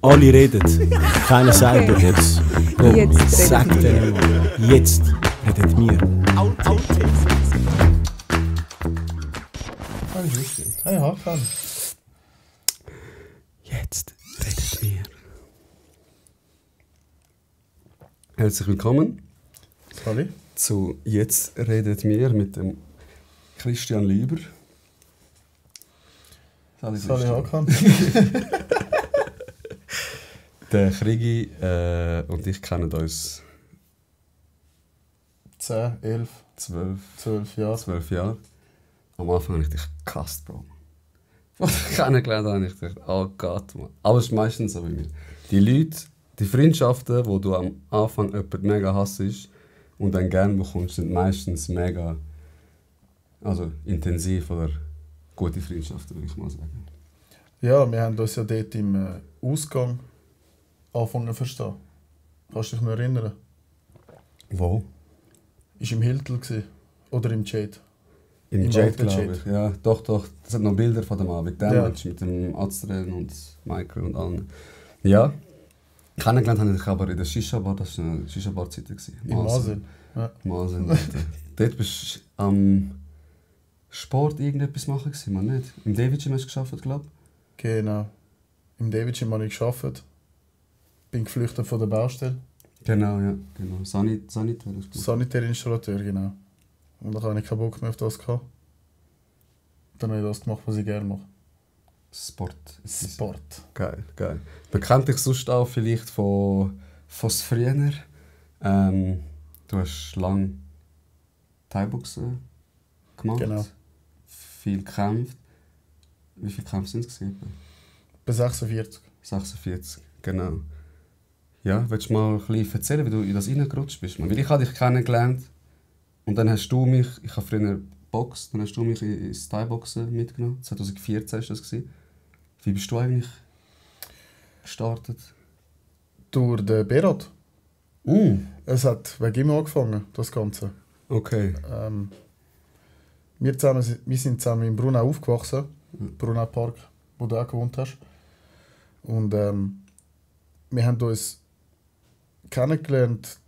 Alle reden, keiner sagt doch jetzt. Komm, Jetzt sag redet denen mal. Jetzt redet wir. Hey, Hakan. Jetzt redet wir. Herzlich willkommen Sali. zu Jetzt redet wir mit dem Christian Lieber. Sali Hakan. Der Krigi und ich kennen uns 10, 11, 12 Jahre. 12 Jahre. Am Anfang habe ich dich gehasst, Bro. Als ich kennengelernt habe, habe ich gedacht, oh Gott, Mann. Aber es ist meistens so bei mir. Die Leute, die Freundschaften, wo du am Anfang jemanden mega hasst und dann gerne bekommst, sind meistens mega intensiv oder gute Freundschaften, würde ich mal sagen. Ja, wir haben uns ja dort im Ausgang angefangen zu verstehen. Kannst du dich noch erinnern? Wo? Ist im Hiltel gewesen. Oder im Jade. Im Im Jade, alten glaube Jade. ich. Ja, doch. Es hat noch Bilder von dem Abend. Damals Ja. mit dem Azren und Michael und allen. Ja. Kennengelernt habe ich aber in der Shisha-Bar. Das war eine Shisha-Bar-Zeit. Im Masen. Ja. Masen. Dort bist du am Sport irgendetwas machen gewesen, man nicht? Im David Gym hast du gearbeitet, glaube ich. Genau. Im David Gym habe ich gearbeitet. Bin geflüchtet von der Baustelle. Genau, ja. Genau. Sanitär. Sanitärinstallateur, genau. Und dann hatte ich keinen Bock mehr auf das gehabt. Dann habe ich das gemacht, was ich gerne mache. Sport. Sport. Geil, geil. Man kennt dich sonst auch vielleicht von früher. Du hast lange Thai-Boxen gemacht. Genau. Viel gekämpft. Wie viele Kämpfe sind es? Bei 46. 46, genau. Ja, willst du mal ein bisschen erzählen, wie du in das reingerutscht bist? Weil ich habe dich kennengelernt und dann hast du mich, ich habe früher geboxt, dann hast du mich ins Thai-Boxen mitgenommen. 2014 war das. Wie bist du eigentlich gestartet? Durch den Berat. Es hat wegen ihm angefangen, das Ganze. Okay. Wir sind zusammen in Brunau aufgewachsen, Brunau Park, wo du auch gewohnt hast. Und wir haben uns kennengelernt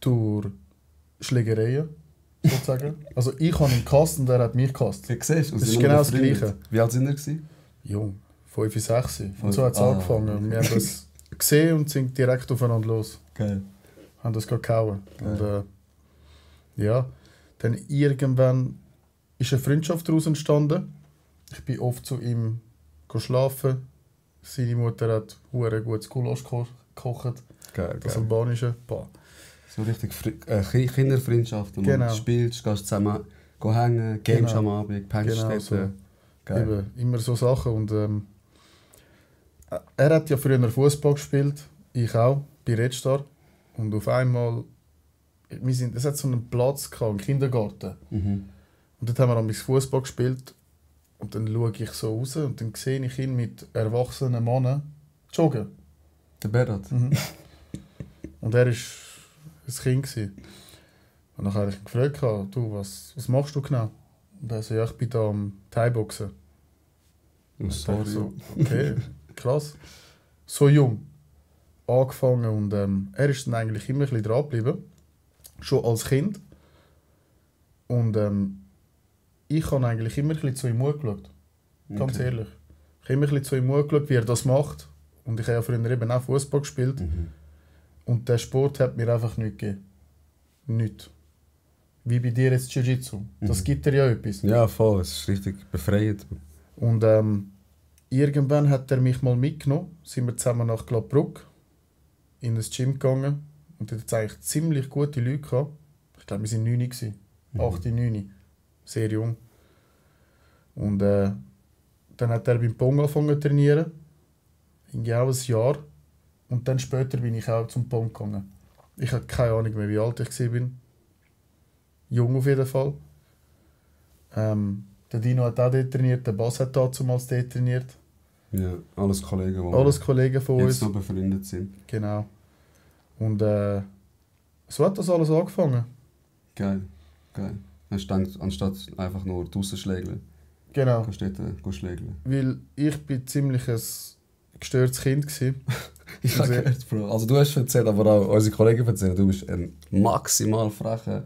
durch Schlägereien, sozusagen. Also ich habe ihn gehasst und er hat mich gehasst. Wie siehst du? Das ist genau das Gleiche. Wie alt sind wir? Jung, 5, 6. Und so hat es angefangen. Wir haben das gesehen und sind direkt aufeinander los. Geil. Haben das gehauen. Und ja, dann irgendwann ist eine Freundschaft daraus entstanden. Ich bin oft zu ihm schlafen. Seine Mutter hat hure gutes Gulasch gekocht. Geil, Das geil. albanische. Boah. So richtig Kinderfreundschaften. Genau. Du spielst, gehst zusammen hängen, Games Genau. am Abend, pennst Genau dort. so. Geil. Eben, immer so Sachen. Und, er hat ja früher Fußball gespielt, ich auch, bei Red Star. Und auf einmal, es hat so einen Platz gehabt, im Kindergarten. Mhm. Und dort haben wir am Fußball gespielt. Und dann schaue ich so raus und dann sehe ich ihn mit erwachsenen Männern joggen. Der Berat. Und er war ein Kind gewesen. Und dann habe ich ihn gefragt, du, was machst du genau? Und er so, ja, ich bin da am Thai-Boxen. Oh, Und sorry. ich so, okay, krass. So jung. Angefangen und er ist dann eigentlich immer ein bisschen dran geblieben. Schon als Kind. Und ich habe eigentlich immer ein bisschen zu ihm angeschaut. Ganz Okay. ehrlich. Ich habe immer ein bisschen zu ihm angeschaut, wie er das macht. Und ich habe ja früher eben auch Fußball gespielt. Und der Sport hat mir einfach nichts gegeben. Nichts. Wie bei dir jetzt Jiu-Jitsu. Das gibt dir ja etwas. Ja, voll. Es ist richtig befreiend. Und irgendwann hat er mich mal mitgenommen. Sind wir zusammen nach Gladbruck in das Gym gegangen. Und dort hat es eigentlich ziemlich gute Leute gehabt. Ich glaube, wir waren 9 gewesen. 8, 9. Sehr jung. Und dann hat er beim Pong angefangen zu trainieren. Irgendwie auch ein Jahr. Und dann später bin ich auch zum Pong gegangen. Ich habe keine Ahnung mehr, wie alt ich war. Jung auf jeden Fall. Der Dino hat auch dort trainiert, der Bass hat damals dort trainiert. Ja, alles Kollegen, die Alles Kollegen von uns. jetzt noch befreundet sind. Genau. Und so hat das alles angefangen. Geil, geil. Hast du gedacht, anstatt einfach nur draussen schlägeln, Genau. kannst du dort schlägeln. Weil ich bin ziemlich ein gestörtes Kind gewesen. Ich habe gehört, Bro. Also du hast erzählt, aber auch unsere Kollegen erzählen, du bist ein maximal frecher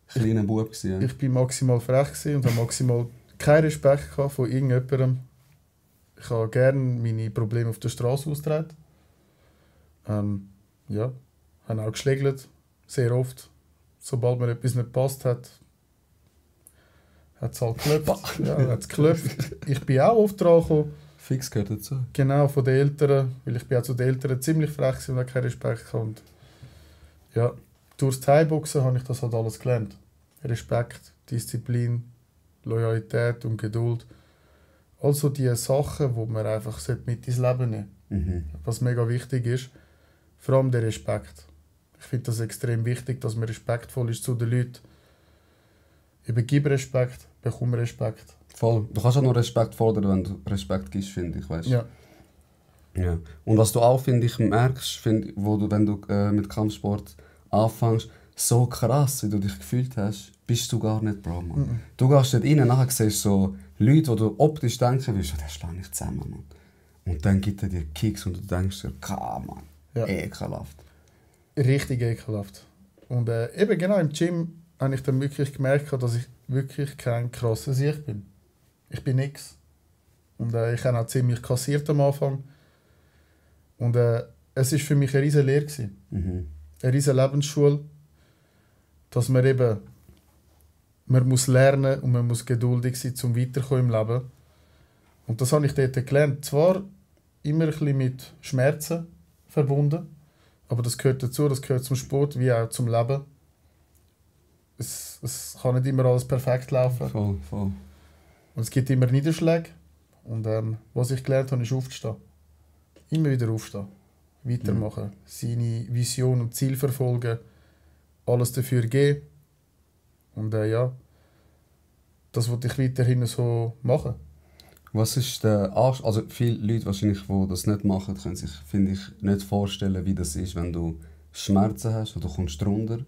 kleiner Bub gewesen. Ich war maximal frech gewesen und habe maximal keinen Respekt gehabt von irgendjemandem. Ich habe gerne meine Probleme auf der Straße austragen. Ja, habe auch geschlägelt, sehr oft. Sobald mir etwas nicht gepasst hat, hat es halt geklopft. Ja, hat's geklopft. Ich bin auch oft dran gekommen. Fix gehört dazu. Genau, von den Eltern, weil ich bin auch zu den Eltern ziemlich frech gewesen und habe keinen Respekt gehabt. Und ja, durchs Thai-Boxen habe ich das halt alles gelernt. Respekt, Disziplin, Loyalität und Geduld. Also die Sachen, die man einfach mit ins Leben nehmen sollte. Was mega wichtig ist, vor allem der Respekt. Ich finde das extrem wichtig, dass man respektvoll ist zu den Leuten. Gib Respekt, bekomm Respekt. Voll. Du kannst auch noch Respekt fordern, wenn du Respekt gibst, finde ich, weißt? Ja. Ja. Und was du auch, finde ich, merkst, wenn du mit Kampfsport anfängst, so krass, wie du dich gefühlt hast, bist du gar nicht, Bro, man. Du gehst dort rein, nachher siehst du so Leute, die du optisch denken willst, der schlägt nicht zusammen, man. Und dann gibt er dir Kicks und du denkst dir, man, ekelhaft. Richtig ekelhaft. Und eben genau im Gym habe ich dann wirklich gemerkt, dass ich wirklich kein krasser Sieg bin. Ich bin nix. Und ich habe auch ziemlich kassiert am Anfang. Und es war für mich eine riesige Lehre. Eine riesige Lebensschule. Dass man eben man muss lernen und man muss geduldig sein, um weiterzukommen im Leben. Und das habe ich dort gelernt. Zwar immer ein bisschen mit Schmerzen verbunden, aber das gehört dazu, das gehört zum Sport wie auch zum Leben. Es kann nicht immer alles perfekt laufen. Voll. Und es gibt immer Niederschläge. Und was ich gelernt habe, ist aufzustehen. Immer wieder aufstehen. Weitermachen. Seine Vision und Ziel verfolgen. Alles dafür geben. Und das wollte ich weiterhin so machen. Was ist der Also viele Leute wahrscheinlich, die das nicht machen, können sich, finde ich, nicht vorstellen, wie das ist, wenn du Schmerzen hast oder du kommst drunter.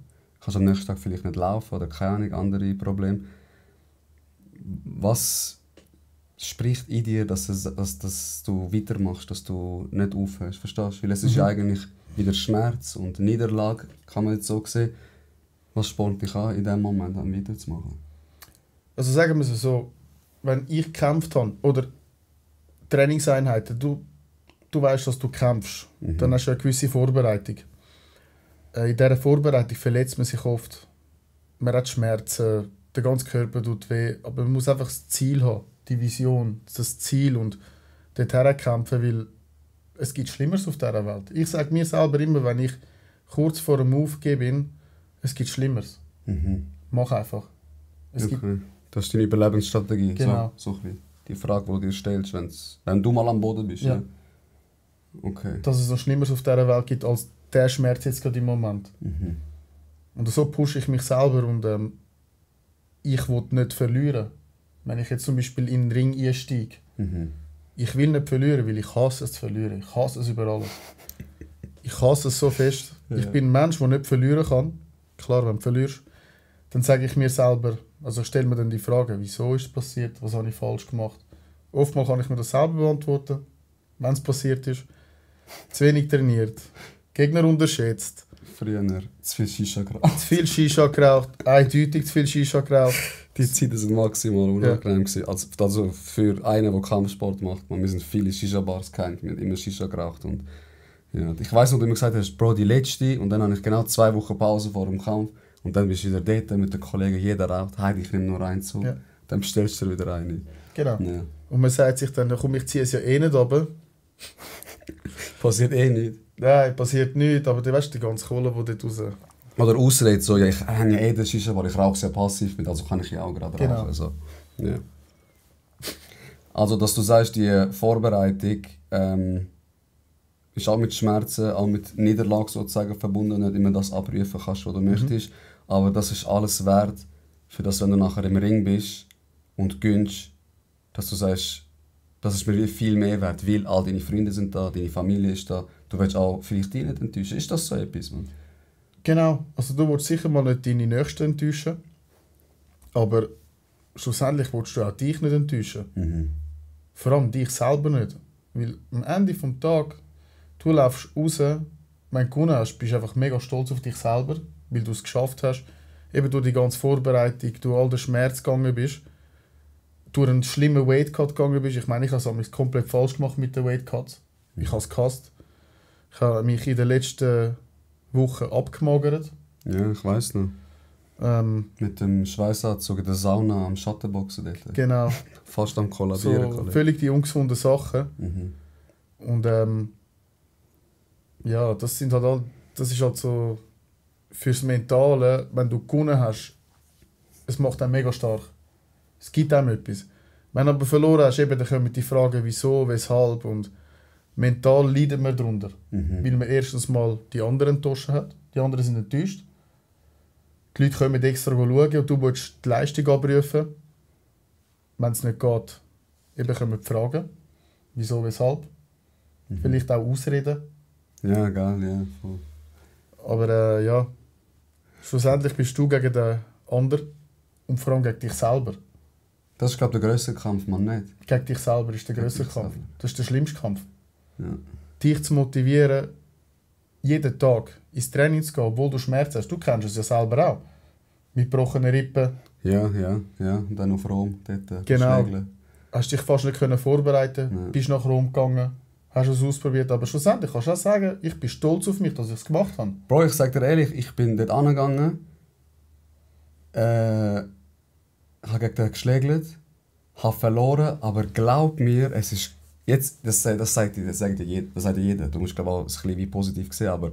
Kannst am nächsten Tag vielleicht nicht laufen oder keine Ahnung, andere Probleme. Was spricht in dir, dass du weitermachst, dass du nicht aufhörst? Verstehst du? Weil es ist ja eigentlich wieder Schmerz und Niederlage, kann man jetzt so sehen. Was spornt dich an, in dem Moment dann weiterzumachen? Also sagen wir es so, wenn ich gekämpft habe, oder Trainingseinheiten, du weißt, dass du kämpfst, dann hast du eine gewisse Vorbereitung. In dieser Vorbereitung verletzt man sich oft. Man hat Schmerzen, der ganze Körper tut weh, aber man muss einfach das Ziel haben, die Vision, das Ziel und dorthin kämpfen, weil es gibt Schlimmeres auf dieser Welt. Ich sage mir selber immer, wenn ich kurz vor einem Aufgeben bin, es gibt Schlimmeres. Mach einfach. Das ist deine Überlebensstrategie. Genau. So die Frage, die du dir stellst, wenn du mal am Boden bist. Ja. Okay. Dass es noch Schlimmeres auf dieser Welt gibt, als der Schmerz jetzt gerade im Moment. Und so pushe ich mich selber und ich will nicht verlieren. Wenn ich jetzt zum Beispiel in den Ring einsteige, ich will nicht verlieren, weil ich hasse es zu verlieren. Ich hasse es über alles. Ich hasse es so fest. Ja. Ich bin ein Mensch, der nicht verlieren kann. Klar, wenn du verlierst, dann sage ich mir selber, also ich stelle mir dann die Frage, wieso ist es passiert, was habe ich falsch gemacht. Oftmals kann ich mir das selber beantworten, wenn es passiert ist. Zu wenig trainiert, Gegner unterschätzt. Früher zu viel Shisha geraucht. Zu viel Shisha geraucht, eindeutig zu viel Shisha geraucht. Die Zeiten waren maximal unangenehm. Ja. Also für einen, der Kampfsport macht, wir sind viele Shisha-Bars gekannt, wir haben immer Shisha geraucht. Und, ja. Ich weiss noch, du immer gesagt hast, Bro, die letzte, und dann habe ich genau 2 Wochen Pause vor dem Kampf. Und dann bist du wieder dort mit den Kollegen, jeder raucht, Heidi, ich nehme nur einen zu. Ja. Dann bestellst du wieder eine. Genau. Ja. Und man sagt sich dann, komm, ich ziehe es ja eh nicht runter. Passiert eh nicht. Nein, passiert nichts, aber du weißt die ganze Kohle, die dort raus... Oder Ausrede, so, ja, ich habe ja eh den Shisha, weil ich rauche sehr passiv mit, also kann ich ja auch gerade rauchen. Also, ja. Also, dass du sagst, die Vorbereitung ist auch mit Schmerzen, auch mit Niederlage sozusagen verbunden, nicht immer das abrufen kannst, was du möchtest. Aber das ist alles wert, für das, wenn du nachher im Ring bist und gönnst, dass du sagst, das ist mir viel mehr wert, weil all deine Freunde sind da, deine Familie ist da, du willst auch vielleicht dich nicht enttäuschen. Ist das so etwas? Man? Genau, also du willst sicher mal nicht deine Nächsten enttäuschen, aber schlussendlich willst du auch dich nicht enttäuschen. Vor allem dich selber nicht. Weil am Ende des Tages, du läufst raus, wenn du gewonnen hast, bist du einfach mega stolz auf dich selber, weil du es geschafft hast. Eben durch die ganze Vorbereitung, durch all den Schmerz gegangen bist, durch einen schlimmen Weightcut gegangen bist. Ich meine, ich habe es komplett falsch gemacht mit den Weightcuts. Ich habe es gehasst. Ich habe mich in den letzten Wochen abgemagert. Ja, ich weiss noch. Mit dem Schweißanzug in der Sauna am Schattenboxen dort. Genau. Fast am Kollabieren. So völlig die ungesunden Sachen. Mhm. Und ja, das ist halt so fürs Mentale, wenn du gewonnen hast, es macht einen mega stark. Es gibt einem etwas. Wenn du aber verloren hast, eben, dann kommen die Fragen, wieso, weshalb. Und mental leiden wir darunter. Weil man erstens mal die anderen enttäuscht hat. Die anderen sind enttäuscht. Die Leute kommen extra schauen und du willst die Leistung abrufen. Wenn es nicht geht, eben kommen die Fragen. Wieso, weshalb. Vielleicht auch Ausreden. Ja, geil, ja. Voll. Aber ja, schlussendlich bist du gegen den anderen und vor allem gegen dich selber. Das ist, glaube ich, der grösste Kampf, man nicht. Gegen dich selber ist der grösste dich Kampf. selber. Das ist der schlimmste Kampf. Ja. Dich zu motivieren, jeden Tag ins Training zu gehen, obwohl du Schmerzen hast. Du kennst es ja selber auch. Mit gebrochenen Rippen. Ja. Und dann auf Rom, dort Genau. Schlägle. Hast dich fast nicht vorbereiten können. Ja. Bist nach Rom gegangen. Hast es ausprobiert. Aber schlussendlich kannst du auch sagen, ich bin stolz auf mich, dass ich es gemacht habe. Bro, ich sag dir ehrlich, ich bin dort angegangen, habe gegen den geschlägelt, habe verloren, aber glaub mir, es ist jetzt, das sagt jeder. Du musst glaube auch ein bisschen wie positiv sehen, aber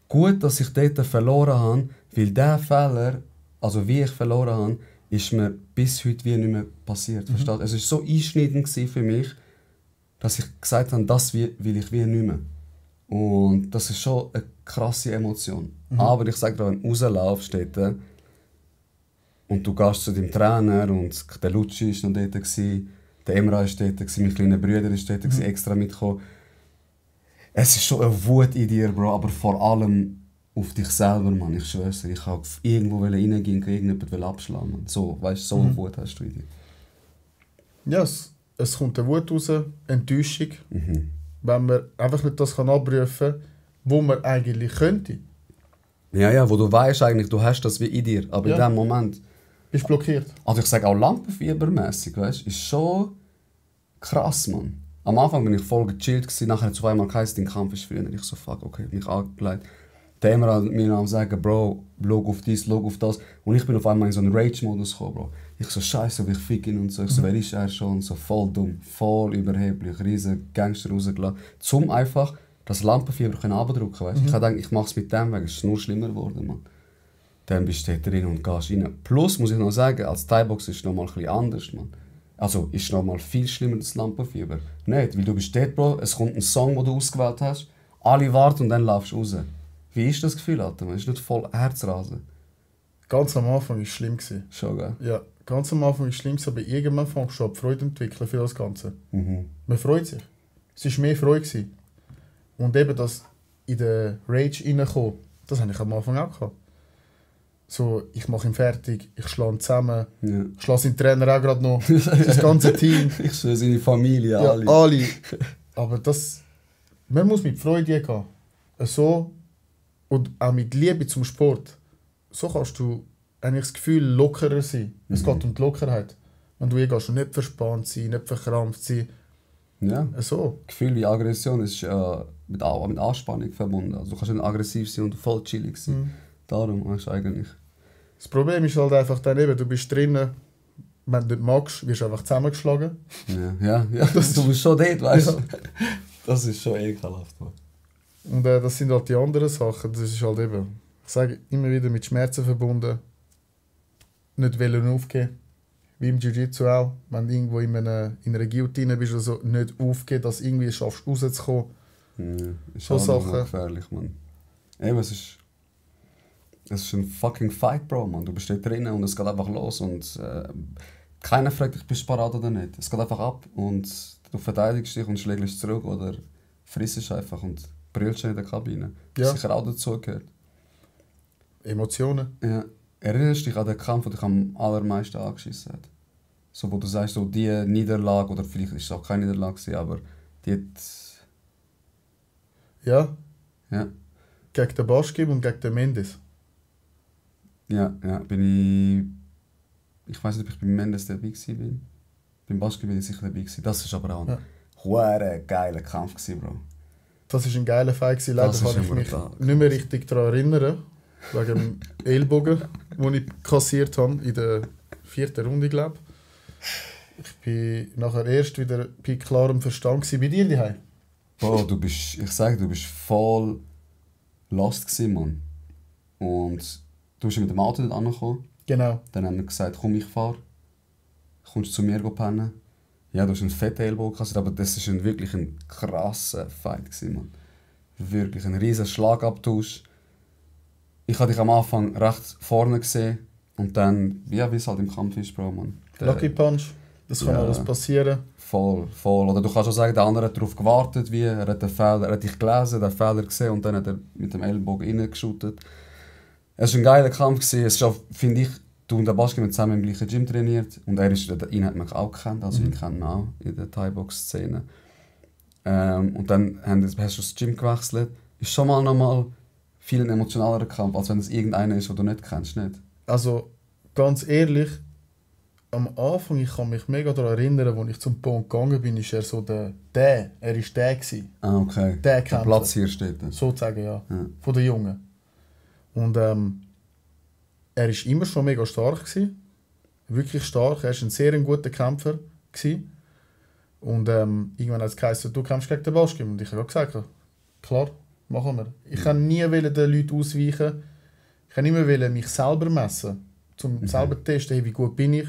gut, dass ich dort verloren habe, weil der Fehler, also wie ich verloren habe, ist mir bis heute wie nicht mehr passiert. Verstehst du? Es war so einschneidend für mich, dass ich gesagt habe, das will ich wie nicht mehr. Und das ist schon eine krasse Emotion. Aber ich sage dir, wenn du rauslaufst dort, und du gehst zu deinem Trainer und der Lucci war noch dort, der Emra war dort, mein kleiner Bruder war dort, extra mitgekommen. Es ist schon eine Wut in dir, Bro, aber vor allem auf dich selber, Mann. Ich schwör's dir, ich wollte irgendwo reingehen und irgendjemanden abschlagen. Man. So, weißt, so eine Wut hast du in dir. Ja, es kommt eine Wut raus, Enttäuschung. Wenn man einfach nicht das abrufen kann, wo man eigentlich könnte. Ja, wo du weißt eigentlich, du hast das wie in dir, aber in dem Moment... Bist blockiert. Also ich sage auch lampenfiebermässig, weißt du, ist schon krass, Mann. Am Anfang bin ich voll gechillt, nachher hat es auf einmal geheißen, dein Kampf ist früher. Ich so, fuck, okay, mich angelegt. Der Emra hat mir dann gesagt, Bro, schau auf dies, schau auf das. Und ich bin auf einmal in so einen Rage-Modus gekommen, Bro. Ich so, scheiße, wie ich fick ihn und so. Ich so, wer ist er schon? Und so voll dumm, voll überheblich, riesen Gangster rausgelassen. Zum einfach das Lampenfieber runterdrücken, weißt du. Ich habe gedacht, ich mach's mit dem, weil es ist nur schlimmer geworden, Mann. Dann bist du dort drin und gehst rein. Plus, muss ich noch sagen, als Thai-Box ist es noch mal ein bisschen anders, Mann. Also ist noch mal viel schlimmer das Lampenfieber. Nicht, weil du bist dort, Bro, es kommt ein Song, den du ausgewählt hast, alle warten und dann laufst du raus. Wie ist das Gefühl, Alter? Man ist nicht voll Herzrasen. Ganz am Anfang war es schlimm. Schon, gell? Ja, ganz am Anfang war es schlimm, aber irgendwann fängst du an Freude entwickeln für das Ganze. Man freut sich. Es war mehr Freude. Und eben das in den Rage reinkommen, das hatte ich am Anfang auch gehabt. So, ich mache ihn fertig, ich schlage ihn zusammen, ich schlage seinen Trainer auch gerade noch, das ganze Team. Ich schwöre, seine Familie, ja, alle. alle. Aber das, man muss mit Freude gehen. So, und auch mit Liebe zum Sport. So kannst du eigentlich das Gefühl lockerer sein. Es geht um die Lockerheit. Wenn du gehst und nicht verspannt sein, nicht verkrampft sein. Ja. So. Gefühl wie Aggression ist mit Anspannung verbunden. Also du kannst nicht aggressiv sein und voll chillig sein. Darum ist eigentlich... Das Problem ist halt einfach dann eben, du bist drinnen, wenn du nicht magst, wirst du einfach zusammengeschlagen. Ja. Du bist schon dort, weißt du. Ja. Das ist schon ekelhaft. Man. Und das sind halt die anderen Sachen. Das ist halt eben, ich sage immer wieder, mit Schmerzen verbunden. Nicht wollen aufgeben. Wie im Jiu-Jitsu auch. Wenn du irgendwo in einer Guillotine bist oder so, nicht aufgeben, dass du irgendwie schaffst, rauszukommen. Ja, ist so Sachen. Gefährlich, Mann. Eben, es ist ein fucking Fight, Bro, man. Du bist dort drinnen und es geht einfach los und keiner fragt dich, bist du parat oder nicht. Es geht einfach ab und du verteidigst dich und schlägst zurück oder frissest einfach und brüllst in der Kabine. Das sicher auch dazugehört. Emotionen. Ja. Erinnerst du dich an den Kampf, der dich am allermeisten angeschissen hat? So, wo du sagst, so die Niederlage, oder vielleicht ist es auch keine Niederlage, aber Die hat, Ja, ja, gegen den Baschkim und gegen den Mendes. ja, bin ich weiß nicht, ob ich beim Mendes dabei war. Beim Baschki bin ich sicher dabei gewesen. Das war aber auch ein hure geiler Kampf gewesen, Bro. Das war ein geiler Fight gewesen. Leider Das kann ist ich ein mich brutaler nicht mehr richtig daran erinnern. Wegen dem Ellbogen, den ich kassiert habe in der 4. Runde, glaube ich. Ich bin nachher erst wieder bei klarem Verstand gewesen. Bei dir daheim. Bro, du bist voll lost gewesen, Mann. Und du bist mit dem Auto dort angekommen. Genau. Dann haben wir gesagt, komm, ich fahre. Kommst du zu mir pennen? Ja, du hast einen fetten Ellbogen kassiert, aber das war wirklich ein krasser Fight gewesen, Mann. Wirklich ein riesen Schlagabtausch. Ich habe dich am Anfang recht vorne gesehen und dann, ja, wie es halt im Kampf ist, Bro, Mann. Lucky Punch. Das kann Ja. alles passieren. Voll. Oder du kannst auch sagen, der andere hat darauf gewartet, er hat den Fehler, er hat dich gelesen, den Fehler gesehen und dann hat er mit dem Ellbogen reingeschüttet. Es war ein geiler Kampf gewesen. Es ist auch, finde ich, du und der Baschki haben zusammen im gleichen Gym trainiert und ihn hat man auch gekannt, also ihn kennt man auch in der Thai-Box-Szene. Und dann hast du das Gym gewechselt. Ist schon mal nochmal viel ein emotionalerer Kampf, als wenn es irgendeiner ist, den du nicht kennst, nicht? Also, ganz ehrlich, am Anfang, ich kann mich mega daran erinnern, als ich zum Punkt gegangen bin, ist er so er war der gewesen. Ah, okay. Der Der Kämpfer. Platz hier steht. Sozusagen, ja. Ja. Von den Jungen. Und er war immer schon mega stark gewesen. Wirklich stark. Er war ein sehr guter Kämpfer gewesen. Und irgendwann hat es geheißen, du kämpfst gegen den Baschkim. Und ich habe gesagt, klar, machen wir. Ich kann nie den Leuten ausweichen. Ich kann immer mich selber messen. Um selber zu testen, hey, wie gut bin ich.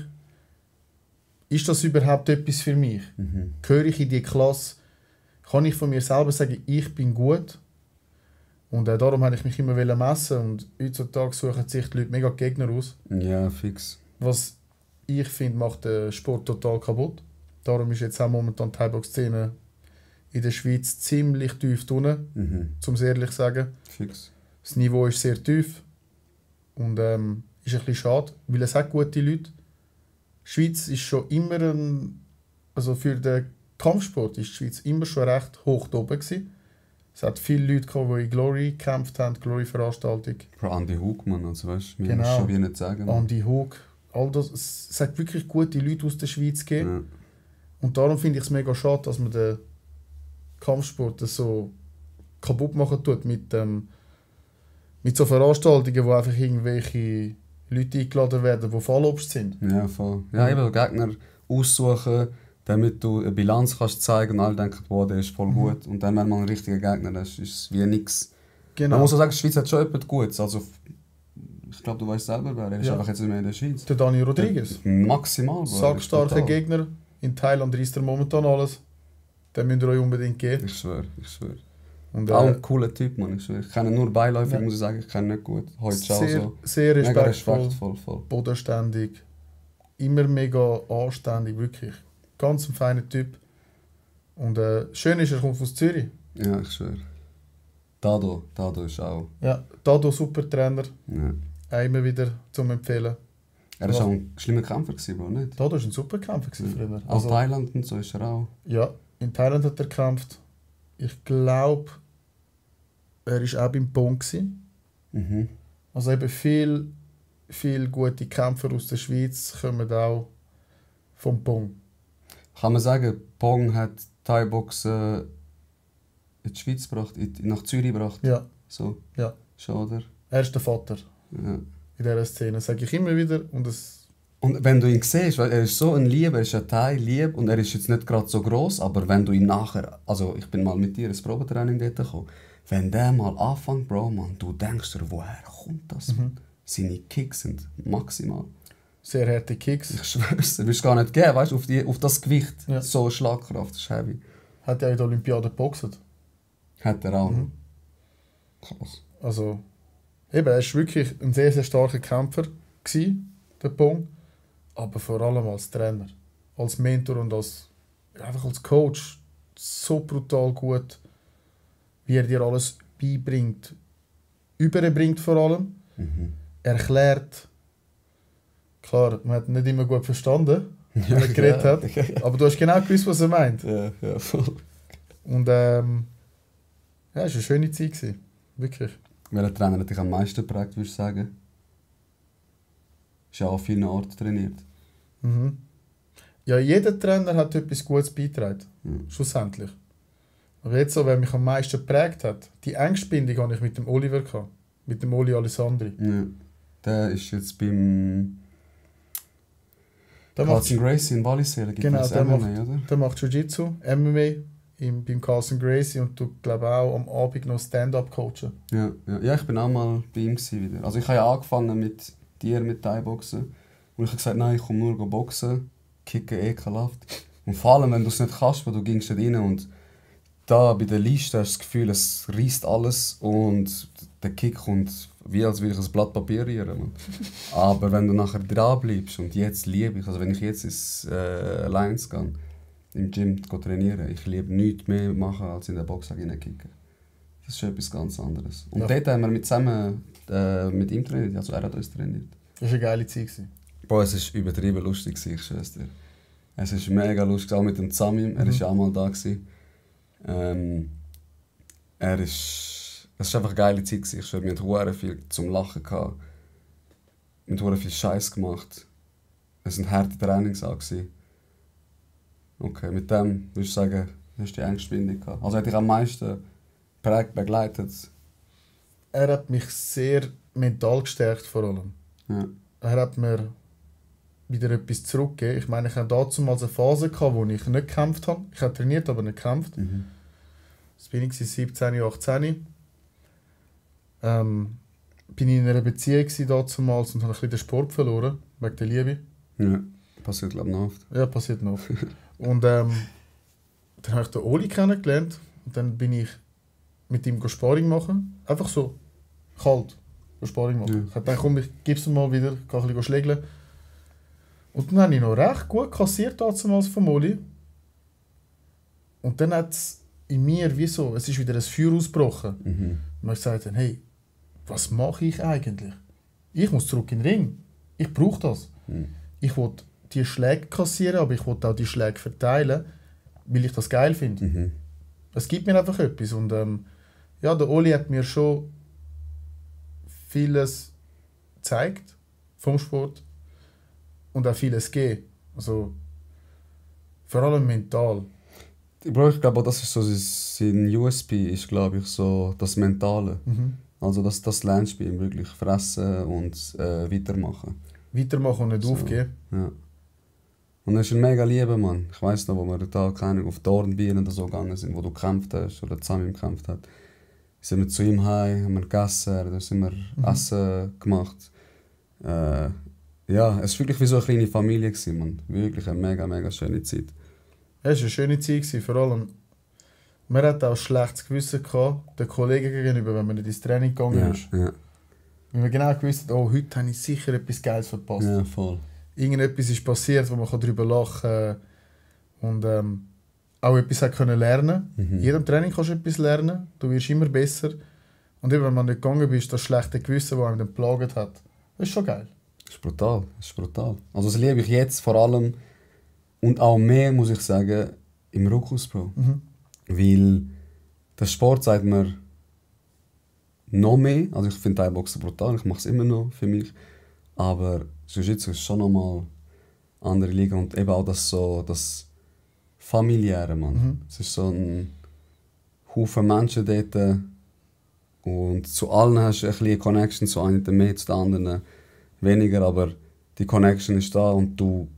Ist das überhaupt etwas für mich? Gehöre ich in die Klasse? Kann ich von mir selber sagen, ich bin gut? Und darum habe ich mich immer messen. Und heutzutage suchen sich die Leute mega Gegner aus. Ja, fix. Was ich finde, macht den Sport total kaputt. Darum ist jetzt auch momentan die Thai-Box-Szene in der Schweiz ziemlich tief unten, um es ehrlich zu sagen. Fix. Das Niveau ist sehr tief und ist ein bisschen schade, weil es hat gute Leute. Die Schweiz ist schon immer also für den Kampfsport ist die Schweiz immer schon recht hoch oben gewesen. Es hat viele Leute gehabt, die in Glory gekämpft haben, Glory-Veranstaltung. Bro, Andy Hugmann, also weißt du, Genau. schon wie nicht sagen. Andy Hug, all das. Es hat wirklich gute Leute aus der Schweiz gegeben. Ja. Und darum finde ich es mega schade, dass man den Kampfsport so kaputt machen tut mit so Veranstaltungen, wo einfach irgendwelche Leute eingeladen werden, die Fallobst sind. Ja, voll. Ja, eben Gegner aussuchen, damit du eine Bilanz kannst zeigen und alle denken, boah, der ist voll gut. Und dann, wenn man einen richtigen Gegner hast, ist es wie nichts. Genau. Man muss auch sagen, die Schweiz hat schon etwas Gutes. Also, ich glaube, du weißt selber, wer. Er ist einfach jetzt nicht mehr in der Schweiz. Der Dani Rodriguez. Maximal, Bro. Sackstarker Gegner. In Thailand reist er momentan alles. Den müsst ihr euch unbedingt geben. Ich schwöre. Und, Auch ein cooler Typ, Mann. Ich schwöre. Ich kenne ihn nur beiläufig, muss ich sagen. Ich kenne ihn nicht gut. Heute schon so. Sehr Mega respektvoll, voll. bodenständig. Immer mega anständig, wirklich. Ganz ein feiner Typ. Und schön ist, er kommt aus Zürich. Ja, ich schwöre. Dado ist auch. Ja, Dado, super Trainer. Ja. Auch immer wieder zum Empfehlen. Er war auch ein schlimmer Kämpfer, Bro, nicht? Dado war ein super Kämpfer früher. Auch Thailand und so ist er auch. Ja, in Thailand hat er gekämpft. Ich glaube, er war auch beim Pong. Also eben viele gute Kämpfer aus der Schweiz kommen auch vom Pong. Kann man sagen, Pong hat Thai-Box in die Schweiz gebracht, nach Zürich gebracht? Ja. So? Ja. Schon, oder? Er ist der Vater Ja. in dieser Szene, sage ich immer wieder. Und wenn du ihn siehst, weil er ist so ein Lieb, er ist ein Thai lieb und er ist jetzt nicht gerade so gross, aber wenn du ihn nachher, also ich bin mal mit dir ins Probetraining dort gekommen, wenn der mal anfängt, Bro, man, du denkst dir, woher kommt das? Seine Kicks sind maximal. Sehr harte Kicks. Ich schwör's, du willst gar nicht geben, weißt du, auf das Gewicht. Ja. So eine Schlagkraft, das ist heavy. Hat ja in der Olympiade geboxt. Hat er auch. Krass. Also, eben, er war wirklich ein sehr, sehr starker Kämpfer, der Pong. Aber vor allem als Trainer, als Mentor und einfach als Coach so brutal gut, wie er dir alles beibringt, überbringt vor allem, erklärt. Klar, man hat nicht immer gut verstanden, wenn er geredet hat, aber du hast genau gewusst, was er meint. Ja, voll. Und ja, es war eine schöne Zeit gewesen. Wirklich. Welcher Trainer hat dich am meisten geprägt, würdest du sagen? Ist ja an vielen Orten trainiert. Mhm. Ja, jeder Trainer hat etwas Gutes beigetragen. Mhm. Schlussendlich. Aber jetzt so, wer mich am meisten geprägt hat, die engste Bindung hatte ich mit dem Oliver gehabt. Mit dem Oli Alessandri. Ja. Der ist jetzt beim Der macht, Carlson Gracie in Wallisellen. Gibt genau, es der MMA, macht, oder? der macht Jiu-Jitsu, MMA beim Carlson Gracie und du glaube auch am Abend noch Stand-up coachen. Ja, ja. Ja, ich bin auch mal bei ihm wieder. Also ich habe ja angefangen mit dir, mit Thai-Boxen. Und ich habe gesagt, nein, ich komme nur boxen, kicken ekelhaft. Und vor allem, wenn du es nicht kannst, weil du gingst nicht rein und da bei der Liste hast du das Gefühl, es reißt alles und der Kick kommt wie als würde ich ein Blatt Papier rühren. Man. Aber wenn du nachher dran bleibst und jetzt liebe ich, also wenn ich jetzt ins Alliance gehe, im Gym trainieren, ich liebe nichts mehr machen als in der Box kicken. Das ist schon etwas ganz anderes. Und ja. dort haben wir zusammen mit ihm trainiert, also er hat uns trainiert. Das war eine geile Zeit. Boah, es war übertrieben lustig, ich schwör's dir. Es ist mega lustig, auch mit dem Samim, er war ja auch mal da. Es war einfach eine geile Zeit. Wir hatten sehr viel zum Lachen. Wir haben sehr viel Scheiß gemacht. Es waren harte Trainings. Okay, mit dem würde ich sagen, hast du die engste Bindung gehabt. Also hat dich am meisten begleitet? Er hat mich sehr mental gestärkt vor allem. Ja. Er hat mir wieder etwas zurückgegeben. Ich meine, ich hatte damals eine Phase, wo ich nicht gekämpft habe. Ich habe trainiert, aber nicht gekämpft. Mhm. Das bin ich 17, 18. Bin ich in einer Beziehung damals und habe ein bisschen den Sport verloren, wegen der Liebe. Ja, passiert glaube ich noch oft. Ja, passiert noch. Und dann habe ich den Oli kennengelernt und dann bin ich mit ihm Sparring machen. Einfach so, kalt, Sparring machen. Ja. Ich habe gedacht, komm, ich gebe es mal wieder, kann ein bisschen schlägeln. Und dann habe ich noch recht gut kassiert damals vom Oli. Und dann hat es in mir wie so, es ist wieder ein Feuer ausgebrochen. Mhm. Und ich sagte, hey, was mache ich eigentlich? Ich muss zurück in den Ring. Ich brauche das. Mhm. Ich will die Schläge kassieren, aber ich will auch die Schläge verteilen, weil ich das geil finde. Mhm. Es gibt mir einfach etwas. Und ja, der Oli hat mir schon vieles gezeigt vom Sport und auch vieles gegeben. Also vor allem mental. Ich glaube, das ist so sein USP, ist glaube ich so das Mentale. Mhm. Also das lernst du bei ihm wirklich, fressen und weitermachen. Weitermachen und nicht So. aufgeben. Ja. Und er ist ein mega lieber Mann. Ich weiss noch, wo wir da auf Dornbirnen oder so gegangen sind, wo du gekämpft hast oder zusammen gekämpft hast. Sind wir zu ihm heim, haben wir gegessen, da sind wir Essen gemacht. Ja, es war wirklich wie so eine kleine Familie gewesen, Mann. Wirklich eine mega, mega schöne Zeit. Es war eine schöne Zeit, vor allem. Man hatte auch ein schlechtes Gewissen gehabt, den Kollegen gegenüber, wenn man nicht ins Training gegangen ist. Ja, Weil man genau gewusst hat, oh, heute habe ich sicher etwas Geiles verpasst. ja, voll. Irgendetwas ist passiert, wo man darüber lachen kann und auch etwas hat können lernen. In jedem Training kannst du etwas lernen, du wirst immer besser. Und eben, wenn man nicht gegangen bist, das schlechte Gewissen, das einem dann geplagt hat, das ist schon geil. Das ist brutal, das ist brutal. Also das liebe ich jetzt vor allem und auch mehr, muss ich sagen, im Ruckus, Bro. Weil der Sport sagt mir noch mehr, also ich finde Thai-Boxen brutal, ich mache es immer noch für mich, aber Jiu-Jitsu ist schon nochmal eine andere Liga und eben auch das Familiäre, Mann. Es ist so ein Haufen Menschen dort und zu allen hast du ein bisschen eine Connection, zu einem mehr, zu den anderen weniger, aber die Connection ist da und du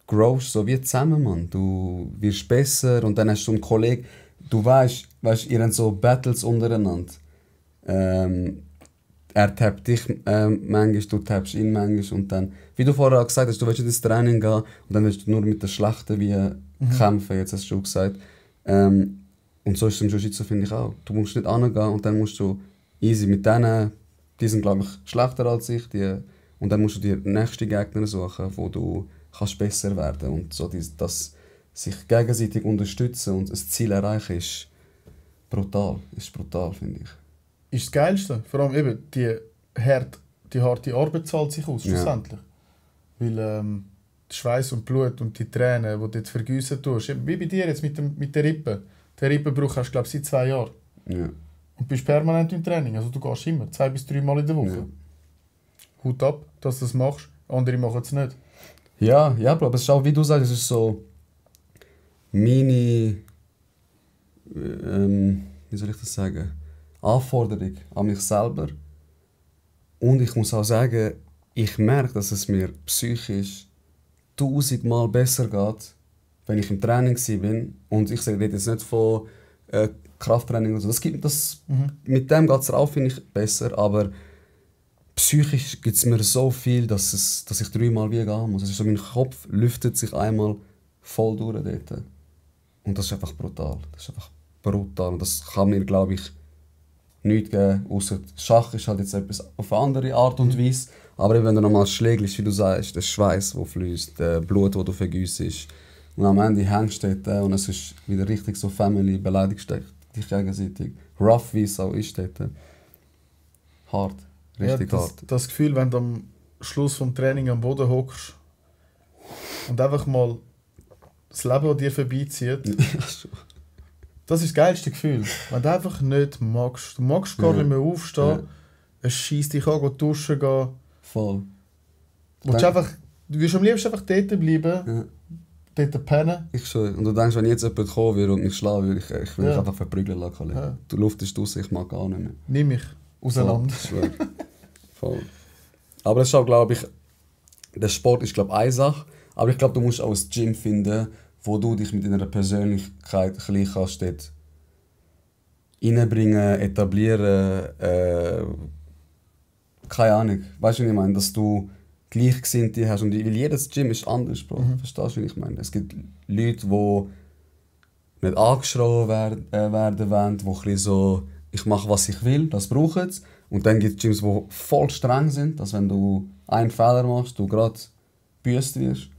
growst so wie zusammen, Mann. Du wirst besser und dann hast du einen Kollegen, du weißt, ihr habt so Battles untereinander. Er tappt dich manchmal, du tappst ihn manchmal und dann, wie du vorher auch gesagt hast, du willst nicht ins Training gehen und dann willst du nur mit den Schlechten wie kämpfen, jetzt hast du gesagt. Und so ist es im Jiu-Jitsu, finde ich auch. Du musst nicht hingehen und dann musst du easy mit denen, die sind glaube ich schlechter als ich, und dann musst du dir nächste Gegner suchen, wo du kannst besser werden und so das sich gegenseitig unterstützen und ein Ziel erreichen ist brutal, finde ich. Ist das Geilste. Vor allem eben, die harte Arbeit zahlt sich aus, schlussendlich. Weil der Schweiß und Blut und die Tränen, die du dort vergiessen tust, wie bei dir jetzt mit der Rippe. Den Rippenbruch hast du, glaube ich, seit 2 Jahren. Ja. Und bist permanent im Training. Also du gehst immer 2 bis 3 Mal in der Woche. Ja. Hut ab, dass du das machst. Andere machen es nicht. Ja, aber es ist auch, wie du sagst, es ist so meine, wie soll ich das sagen, Anforderung an mich selber. Und ich muss auch sagen, ich merke, dass es mir psychisch 1000-mal besser geht, wenn ich im Training bin. Und ich rede jetzt nicht von Krafttraining oder so. Mit dem geht es auch, finde ich, besser. Aber psychisch gibt es mir so viel, dass ich 3-mal wie gehen muss. Es ist so, mein Kopf lüftet sich einmal voll durch dort. Und das ist einfach brutal. Und das kann mir, glaube ich, nichts geben. Ausser Schach ist halt jetzt etwas auf eine andere Art und Weise. Aber wenn du nochmal schlägst, wie du sagst, der Schweiß, der fließt, das Blut, das du vergüssest. Und am Ende hängst du dort und es ist wieder richtig so Family, beleidigst dich gegenseitig. Rough, wie es auch ist dort. Hart. Richtig hart. Das Gefühl, wenn du am Schluss vom Training am Boden hockst und einfach mal das Leben an dir vorbeizieht, das ist das geilste Gefühl. Wenn du einfach nicht magst. Du magst gar nicht mehr aufstehen, es scheisst dich an, duschen gehen. Voll. Du willst am liebsten einfach dort bleiben, dort pennen. Ich schon. Und du denkst, wenn jetzt jemand kommen würde und mich schlagen würde, ich will mich einfach verprügeln lassen. Ja. Die Luft ist draussen, ich mag gar nicht mehr. Nimm mich auseinander. Voll. Aber es ist auch, glaube ich, der Sport ist, glaube ich, eine Sache. Aber ich glaube, du musst auch ein Gym finden, wo du dich mit deiner Persönlichkeit ein bisschen kannst dort reinbringen, etablieren. Keine Ahnung. Weißt du, was ich meine? Dass du Gleichgesinnte hast. Und weil jedes Gym ist anders, Bro. Verstehst du, was ich meine? Es gibt Leute, die nicht angeschrien werden wollen, die ein bisschen so, ich mache, was ich will, das brauchen sie. Und dann gibt es Gyms, die voll streng sind, dass wenn du einen Fehler machst, du gerade gebüßt wirst.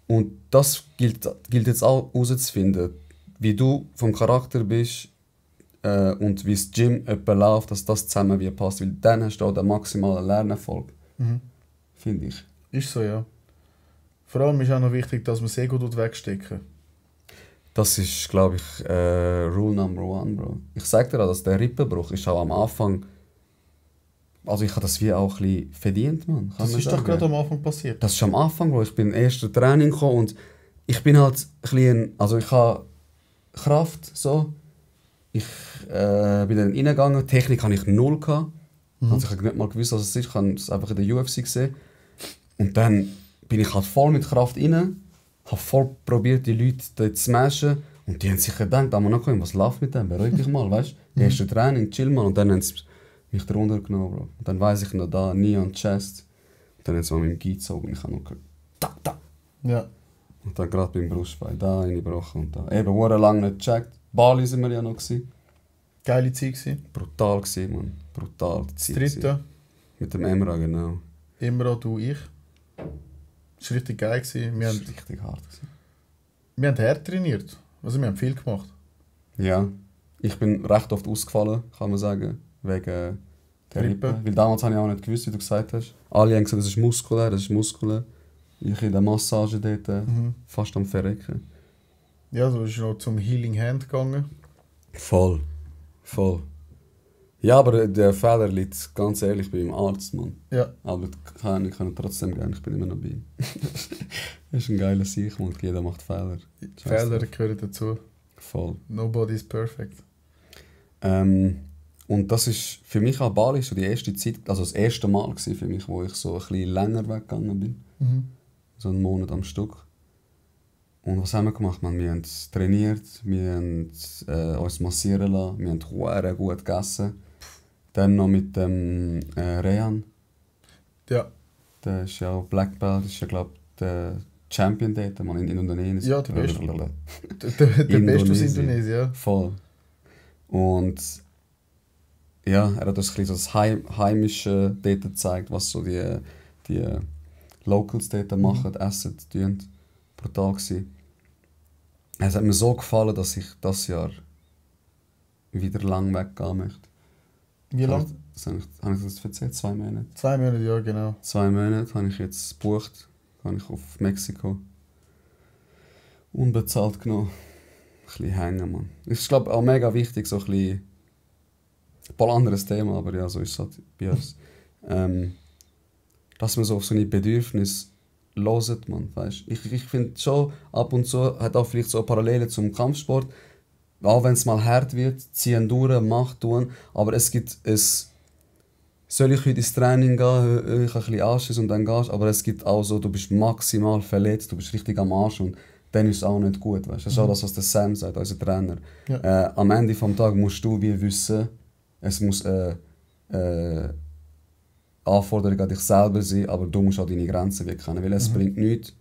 Und das gilt jetzt auch herauszufinden, wie du vom Charakter bist und wie das Gym etwa läuft, dass das zusammen wie passt. Weil dann hast du auch den maximalen Lernerfolg. Finde ich. Ist so, ja. Vor allem ist auch noch wichtig, dass man das Ego wegstecken. Das ist, glaube ich, Rule Number 1, Bro. Ich sage dir auch, dass der Rippenbruch ist auch am Anfang. Also ich habe das wie auch ein bisschen verdient, man. Das ist doch gerade am Anfang passiert. Das ist am Anfang, wo ich bin im ersten Training gekommen und ich bin halt ein bisschen, also ich habe Kraft, so. Ich bin dann reingegangen, Technik hatte ich 0 gehabt. Also ich habe nicht mal gewusst, was es ist, ich habe es einfach in der UFC gesehen. Und dann bin ich halt voll mit Kraft rein, habe voll probiert, die Leute dort zu smashen. Und die haben sich gedacht, was läuft mit dem, beruhig dich mal, weißt du? Erste Training, chill mal. Und dann haben sie mich drunter genommen, Bro. Und dann weiss ich noch da, Knee on Chest. Und dann haben sie mal mit dem Gi gezogen und ich habe noch gehört, tak. Ja. Und dann gerade beim Brustbein, da reingebrochen und da. Eben, sehr lange nicht gecheckt. Bali waren wir ja noch. Geile Zeit gewesen. Brutal gewesen, Mann. Brutal. Das dritte. Mit dem Emra, genau. Emra, du, ich. Das war richtig geil gewesen. Das war richtig hart gewesen. Wir haben hart trainiert. Also wir haben viel gemacht. Ja. Ich bin recht oft ausgefallen, kann man sagen. Wegen der Rippe. Weil damals habe ich auch nicht gewusst, wie du gesagt hast. Alle haben gesagt, das ist muskulär. Ich in der Massage dort fast am Verrecken. Ja, du bist noch zum Healing Hand gegangen. Voll. Ja, aber der Fehler liegt ganz ehrlich bei dem Arzt, Mann. Ja. Aber ich kann trotzdem gehen, ich bin immer noch bei ihm. Das ist ein geiler Sieg, und jeder macht Fehler. Fehler gehören dazu. Voll. Nobody is perfect. Und das ist für mich auch Bali so die erste Zeit, also das erste Mal für mich, wo ich so ein bisschen länger weggegangen bin. So einen Monat am Stück. Und was haben wir gemacht? Wir haben trainiert, wir haben uns massieren lassen, wir haben sehr gut gegessen. Dann noch mit dem Rehan. Ja. Der ist ja auch Black Belt, ist ja, glaube ich, der Champion dort, man in Indonesien. Ja, der Beste. Der Beste aus Indonesien, ja. Voll. Und ja, er hat uns ein bisschen das Heimische dort gezeigt, was so die Locals dort machen, essen, tun. Brutal gewesen. Es hat mir so gefallen, dass ich dieses Jahr wieder lang weggehen möchte. Wie lange? Habe ich das erzählt? 2 Monate? 2 Monate, ja, genau. 2 Monate habe ich jetzt gebucht. Habe ich auf Mexiko. Unbezahlt genommen. bisschen hängen, man. Ich glaube auch mega wichtig, so ein bisschen, ein paar anderes Thema, aber ja, so ist es halt bei uns. Dass man so auf so eine Bedürfnisse hört, man, weißt? Ich finde schon, ab und zu hat auch vielleicht so Parallelen zum Kampfsport, auch wenn es mal hart wird, ziehen durch, mach, tun, aber es gibt es, soll ich heute ins Training gehen, ich habe ein bisschen Anschiss und dann gehst, aber es gibt auch so, du bist maximal verletzt, du bist richtig am Arsch und dann ist es auch nicht gut, weißt? Das ist auch das, was der Sam sagt, unser Trainer. Ja. Am Ende des Tages musst du wie wissen, es muss Anforderung an dich selber sein, aber du musst auch deine Grenzen wie kennen, weil es bringt nichts.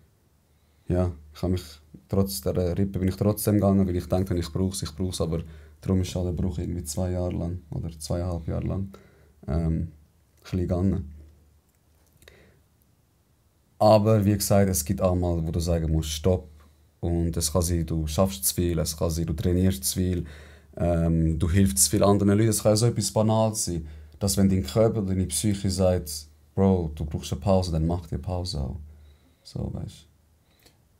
Ja, ich habe mich trotz der Rippe bin ich trotzdem gegangen, weil ich denke, ich brauche es, aber darum ist der Bruch irgendwie 2 Jahre lang oder 2,5 Jahre lang ein bisschen gegangen. Aber wie gesagt, es gibt auch mal, wo du sagen musst, stopp. Und es kann sein, du schaffst zu viel, es kann sein, du trainierst zu viel, du hilfst zu viel anderen Leuten. Es kann so etwas Banales sein, dass wenn dein Körper, deine Psyche sagt, Bro, du brauchst eine Pause, dann mach dir Pause auch. So, weißt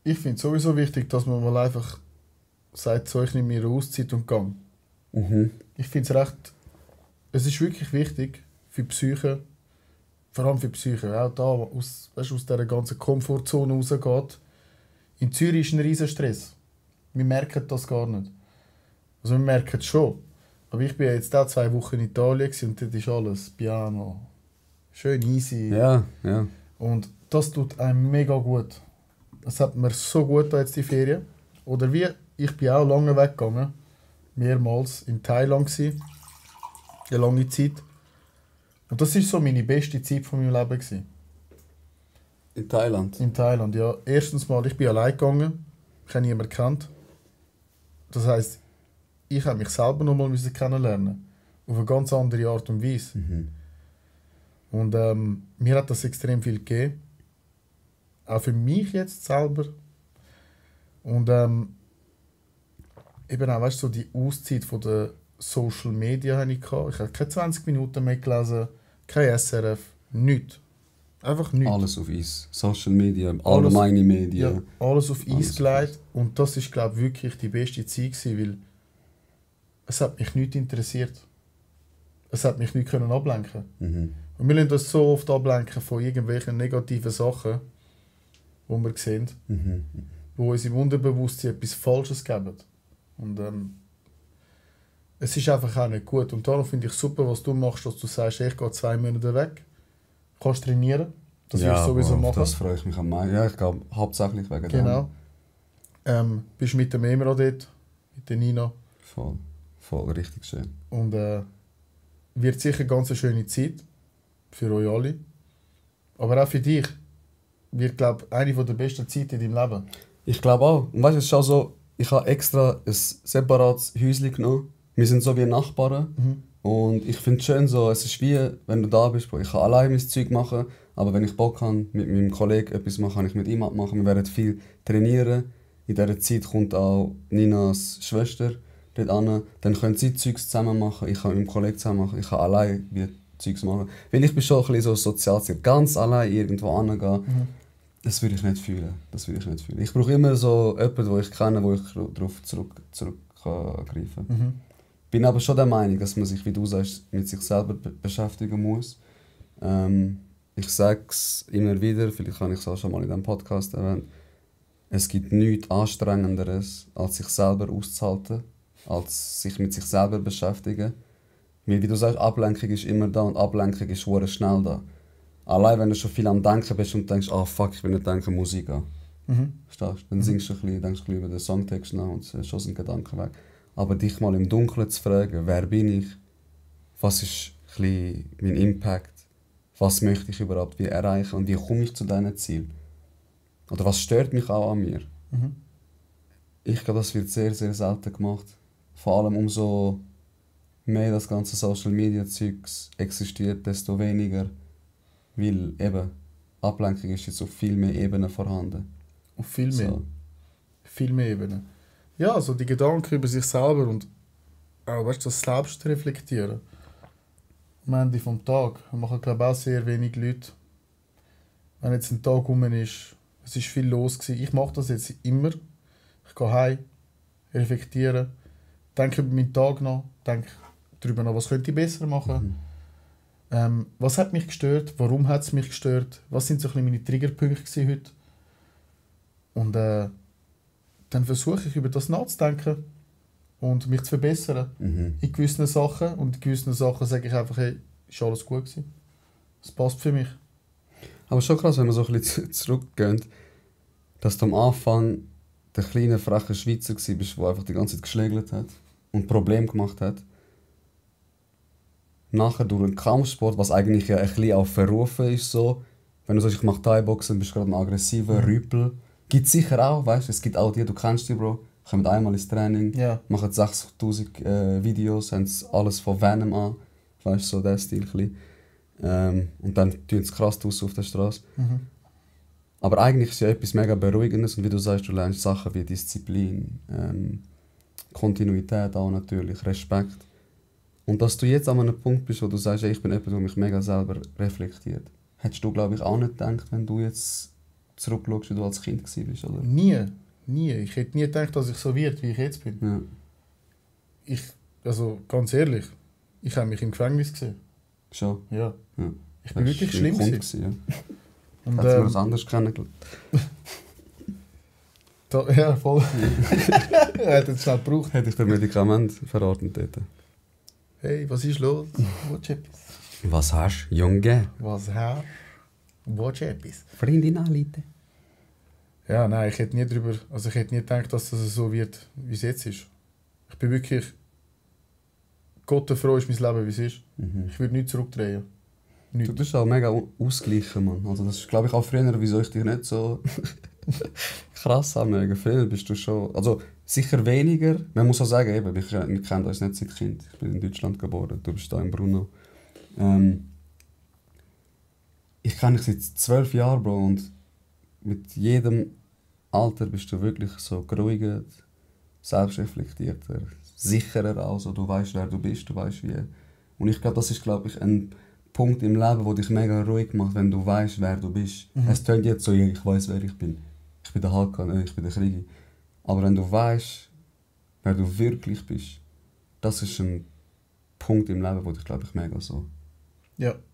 Ich finde es sowieso wichtig, dass man mal einfach sagt, so, ich nehme mir eine Auszeit und gehe. du. Ich finde es ist wirklich wichtig für die Psyche, vor allem für die Psyche, auch da aus dieser ganzen Komfortzone rausgeht. In Zürich ist ein riesen Stress. Wir merken das gar nicht. Also wir merken es schon. Aber ich war jetzt auch 2 Wochen in Italien und dort ist alles Piano. Schön easy. Ja, ja. Und das tut einem mega gut. Das hat mir so gut da jetzt die Ferien. Oder wie, ich bin auch lange weggegangen. Mehrmals in Thailand gsi. Eine lange Zeit. Und das war so meine beste Zeit von meinem Leben gewesen. In Thailand? In Thailand, ja. Erstens mal, ich bin allein gegangen. Ich habe niemanden gekannt. Das heisst, ich habe mich selber noch mal kennenlernen. Auf eine ganz andere Art und Weise. Und mir hat das extrem viel gegeben. Auch für mich jetzt selber. Und eben auch, weißt du, so die Auszeit von der Social Media hatte ich. Ich habe keine 20 Minuten mehr gelesen, kein SRF, nichts. Einfach nichts. Alles auf Eis. Social Media, allgemeine Medien. Ja, alles auf Eis Alles gelegt. Und das war, glaube ich, wirklich die beste Zeit gewesen, weil es hat mich nicht interessiert. Es hat mich nicht ablenken. Und wir lassen uns so oft ablenken von irgendwelchen negativen Sachen, die wir sehen, die uns im Unterbewusstsein etwas Falsches geben. Und es ist einfach auch nicht gut. Und darum finde ich super, was du machst, dass du sagst, ich gehe 2 Monate weg, kannst trainieren. Das ja, wirst du sowieso machen. Das freue ich mich am meisten. Ja, ich glaube, hauptsächlich wegen dem. Genau. Bist mit dem Emra dort, mit der Nina. Voll, richtig schön. Und wird sicher eine ganz schöne Zeit für euch alle. Aber auch für dich wird, glaube ich, eine der besten Zeiten in deinem Leben. Ich glaube auch. Und weißt du, es ist auch so, ich habe extra ein separates Häuschen genommen. Wir sind so wie Nachbarn. Und ich finde es schön so, es ist wie, wenn du da bist, Bro. Ich kann allein mein Zeug machen, aber wenn ich Bock habe, mit meinem Kollegen etwas machen, kann ich mit ihm machen. Wir werden viel trainieren. In dieser Zeit kommt auch Ninas Schwester dort an. Dann können sie Zeugs zusammen machen, ich kann mit meinem Kollegen zusammen machen, ich kann allein wie Zeugs machen. Weil ich bin schon ein bisschen so sozial, ganz allein irgendwo hingehen. Das würde ich nicht fühlen. Ich brauche immer so jemanden, den ich kenne, wo ich darauf zurückgreifen kann. Bin aber schon der Meinung, dass man sich, wie du sagst, mit sich selber beschäftigen muss. Ich sage es immer wieder, vielleicht habe ich es auch schon mal in diesem Podcast erwähnt, es gibt nichts Anstrengenderes, als sich selber auszuhalten, als sich mit sich selber beschäftigen. Weil, wie du sagst, Ablenkung ist immer da und Ablenkung ist sehr schnell da. Allein wenn du schon viel am Denken bist und denkst, fuck, ich will nicht denken, Musik an. Verstehst du? Dann singst du ein bisschen, denkst ein bisschen über den Songtext nach und schon sind Gedanken weg. Aber dich mal im Dunkeln zu fragen, wer bin ich, was ist ein bisschen mein Impact, was möchte ich überhaupt wie erreichen und wie komme ich zu diesen Zielen? Oder was stört mich auch an mir? Ich glaube, das wird sehr, sehr selten gemacht. Vor allem umso mehr das ganze Social Media Zeugs existiert, desto weniger. Weil eben, Ablenkung ist jetzt auf viel mehr Ebenen vorhanden. Auf viel mehr. So. Viel mehr Ebenen. Ja, also die Gedanken über sich selber und auch, weißt du, das selbst reflektieren. Am Ende des Tages machen, glaube ich, auch sehr wenig Leute. Wenn jetzt ein Tag rum ist, es ist viel los gewesen. Ich mache das jetzt immer. Ich gehe heim, reflektieren, denke über meinen Tag nach, denke darüber nach, was könnte ich besser machen. Was hat mich gestört, warum hat es mich gestört, was sind so ein bisschen meine Triggerpunkte heute. Und dann versuche ich über das nachzudenken und mich zu verbessern in gewissen Sachen. Und in gewissen Sachen sage ich einfach, hey, ist alles gut gewesen. Das passt für mich. Aber schon krass, wenn wir so ein bisschen zurückgehen, dass du am Anfang der kleine, freche Schweizer warst, der einfach die ganze Zeit geschlägelt hat und Probleme gemacht hat. Nachher durch einen Kampfsport, was eigentlich ja ein bisschen auch verrufen ist, so, wenn du sagst, ich mache Thai-Boxen, bist du gerade ein aggressiver Rüpel. Gibt es sicher auch, weißt du, es gibt auch die, du kennst die, Bro, kommen einmal ins Training, machen 6000 Videos, haben alles von Venom an, weißt du, so der Stil. Und dann tun sie krass aus auf der Straße. Aber eigentlich ist es ja etwas mega Beruhigendes und wie du sagst, du lernst Sachen wie Disziplin, Kontinuität auch natürlich, Respekt. Und dass du jetzt an einem Punkt bist, wo du sagst, ich bin jemand, der mich mega selber reflektiert. Hättest du, glaube ich, auch nicht gedacht, wenn du jetzt zurückschaust, wie du als Kind warst, oder? Nie. Ich hätte nie gedacht, dass ich so werde, wie ich jetzt bin. Ja. Also ganz ehrlich, ich habe mich im Gefängnis gesehen. Schon? Ja. Ich bin Das wirklich war schlimm ein gewesen. Grund, ja. Und, Hättest du was anderes kennengelernt? ja, voll. Er hat es schnell gebraucht. Hätte ich dir Medikament verordnet dort. Hey, was ist los? Watch etwas. Was hast du, Junge? Was hast du? Watch etwas. Freundin anrufen. Ja, nein, ich hätte nie gedacht, dass das so wird, wie es jetzt ist. Ich bin wirklich... Gott froh ist mein Leben, wie es ist. Ich würde nichts zurückdrehen. Du bist auch mega ausgeglichen, Mann. Also das ist, glaube ich, auch früher, wieso ich dich nicht so krass anmögen. Früher bist du schon... Also sicher weniger. Man muss auch sagen, eben, wir kennen uns nicht seit Kind. Ich bin in Deutschland geboren, du bist da in Brunno. Ich kenne dich seit 12 Jahren, Bro, und mit jedem Alter bist du wirklich so geruhiger, selbstreflektierter, sicherer. Also du weißt, wer du bist, du weißt wie. Und ich glaube, das ist, ein Punkt im Leben, der dich mega ruhig macht, wenn du weißt, wer du bist. Es klingt jetzt so, ich weiß, wer ich bin. Ich bin der Hakan, ich bin der Krigi. Aber wenn du weißt, wer du wirklich bist, das ist ein Punkt im Leben, der dich, mega so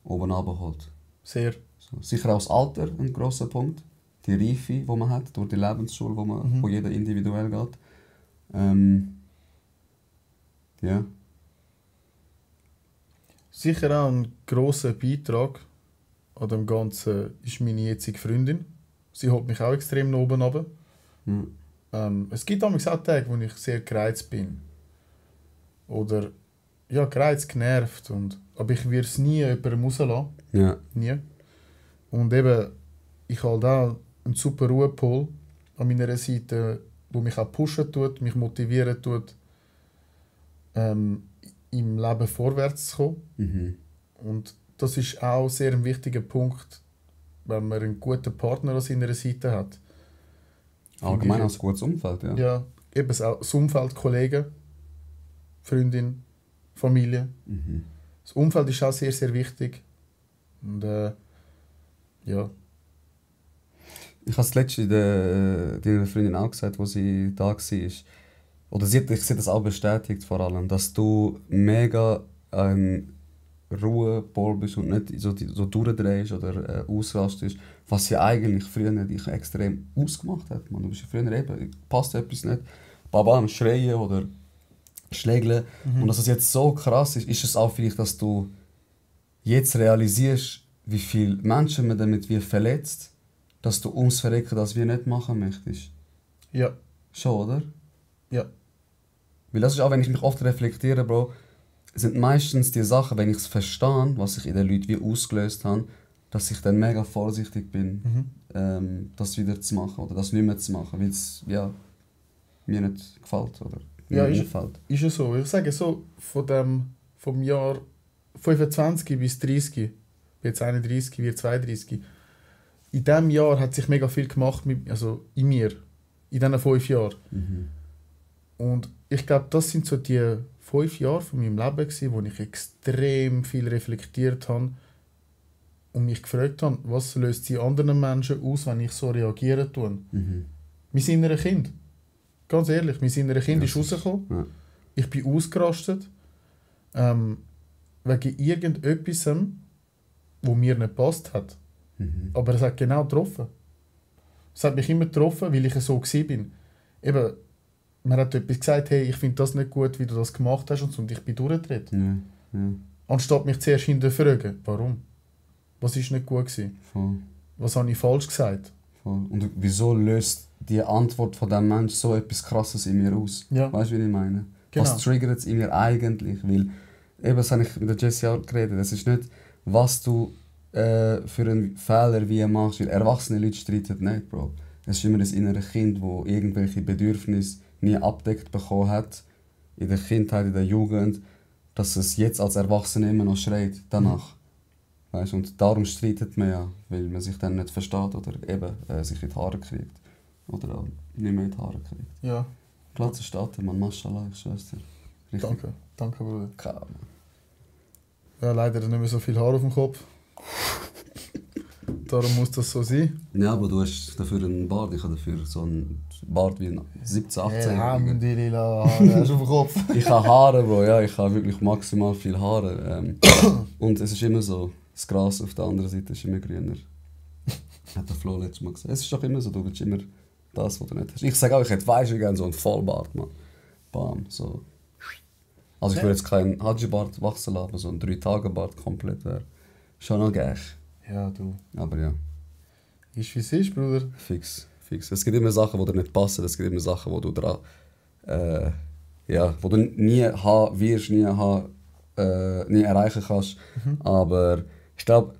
oben runterholt. Sehr. So. Sicher auch das Alter ein grosser Punkt. Die Reife, die man hat, durch die Lebensschule, wo jeder individuell geht. Ja. Sicher auch ein grosser Beitrag an dem Ganzen ist meine jetzige Freundin. Sie holt mich auch extrem nach oben runter. Es gibt auch Tage, wo ich sehr gereizt bin. Oder gereizt, genervt. Aber ich würde es nie jemandem rauslassen. Ja. Nie. Und eben, ich habe auch einen super Ruhepol an meiner Seite, der mich auch pushen tut, mich motivieren tut, im Leben vorwärts zu kommen. Und das ist auch sehr ein wichtiger Punkt, wenn man einen guten Partner an seiner Seite hat. Allgemein auch ein gutes Umfeld, ja. Ja, eben das Umfeld, Kollegen, Freundin, Familie. Das Umfeld ist auch sehr, sehr wichtig. Und ja. Ich habe es letztens deiner Freundin auch gesagt, als sie da war. Oder ich sehe das auch bestätigt vor allem, dass du mega ein Ruhepol bist und nicht so durchdrehst oder ausrastest, was ja eigentlich früher dich extrem ausgemacht hat. Man, du bist ja früher eben, passt etwas nicht, Baba am Schreien oder Schlägeln. Und dass es jetzt so krass ist, ist es auch vielleicht, dass du jetzt realisierst, wie viele Menschen man damit verletzt, dass du ums Verrecken das wir nicht machen möchtest. Ja. Schon, oder? Ja. Weil das ist auch, wenn ich mich oft reflektiere, Bro, sind meistens die Sachen, wenn ich es verstehe, was ich in den Leuten wie ausgelöst habe, dass ich dann mega vorsichtig bin, das wieder zu machen oder das nicht mehr zu machen, weil es mir nicht gefällt oder mir nicht gefällt. Ist es so. Ich sage so, vom Jahr 25 bis 30, ich bin jetzt 31, wird 32, in diesem Jahr hat sich mega viel gemacht in mir, in diesen 5 Jahren. Und ich glaube, das sind so die 5 Jahre von meinem Leben gewesen, wo ich extrem viel reflektiert habe und mich gefragt habe, was löst die anderen Menschen aus, wenn ich so reagieren tue. Mein inneres Kind. Ganz ehrlich, mein inneres Kind ist das rausgekommen. Ja. Ich bin ausgerastet. Wegen irgendetwas, wo mir nicht gepasst hat. Aber es hat genau getroffen. Es hat mich immer getroffen, weil ich so bin. Eben, man hat etwas gesagt, hey, ich finde das nicht gut, wie du das gemacht hast und ich bin durchgedreht. Ja. Anstatt mich zuerst hinterfragen, warum? Was war nicht gut gewesen? Voll. Was habe ich falsch gesagt? Voll. Und wieso löst die Antwort von diesem Mensch so etwas Krasses in mir aus? Ja. Weißt du, wie ich meine? Genau. Was triggert es in mir eigentlich? Weil, eben, das habe ich mit der Jessie auch geredet, es ist nicht, was du für einen Fehler wie machst, weil erwachsene Leute streiten nicht, Bro. Es ist immer das innere Kind, das irgendwelche Bedürfnisse nie abdeckt bekommen hat, in der Kindheit, in der Jugend, dass es jetzt als Erwachsene immer noch schreit danach. Weißt, und darum streitet man ja, weil man sich dann nicht versteht oder eben sich in die Haare kriegt. Oder auch nicht mehr in die Haare kriegt. Ja. Glatze Stadt, man, Maschallah, ich schwör's dir. Richtig. Danke Bruder. Kaum. Ja, leider nicht mehr so viel Haar auf dem Kopf. Darum muss das so sein. Ja, aber du hast dafür einen Bart, ich habe dafür so einen Bart wie ein 17-, 18-Jähriger. Alhamdulillah, Haare hast du auf dem Kopf. Ich habe Haare, Bro, ja, ich habe wirklich maximal viel Haare. Und es ist immer so, das Gras auf der anderen Seite ist immer grüner. Hat der Flo letztes Mal gesagt. Es ist doch immer so, du willst immer das, was du nicht hast. Ich sage auch, ich hätte weisst gerne so einen Vollbart, Mann. Bam, so. Also ich würde jetzt keinen Haji-Bart wachsen lassen, aber so ein 3-Tage-Bart komplett wäre schon noch geil. Ja, du. Aber ja, Ist wie es ist, Bruder. fix. Es gibt immer Sachen, die dir nicht passen, es gibt immer Sachen, die du dran, wo du nie haben wirst, nie erreichen kannst. Aber ich glaube,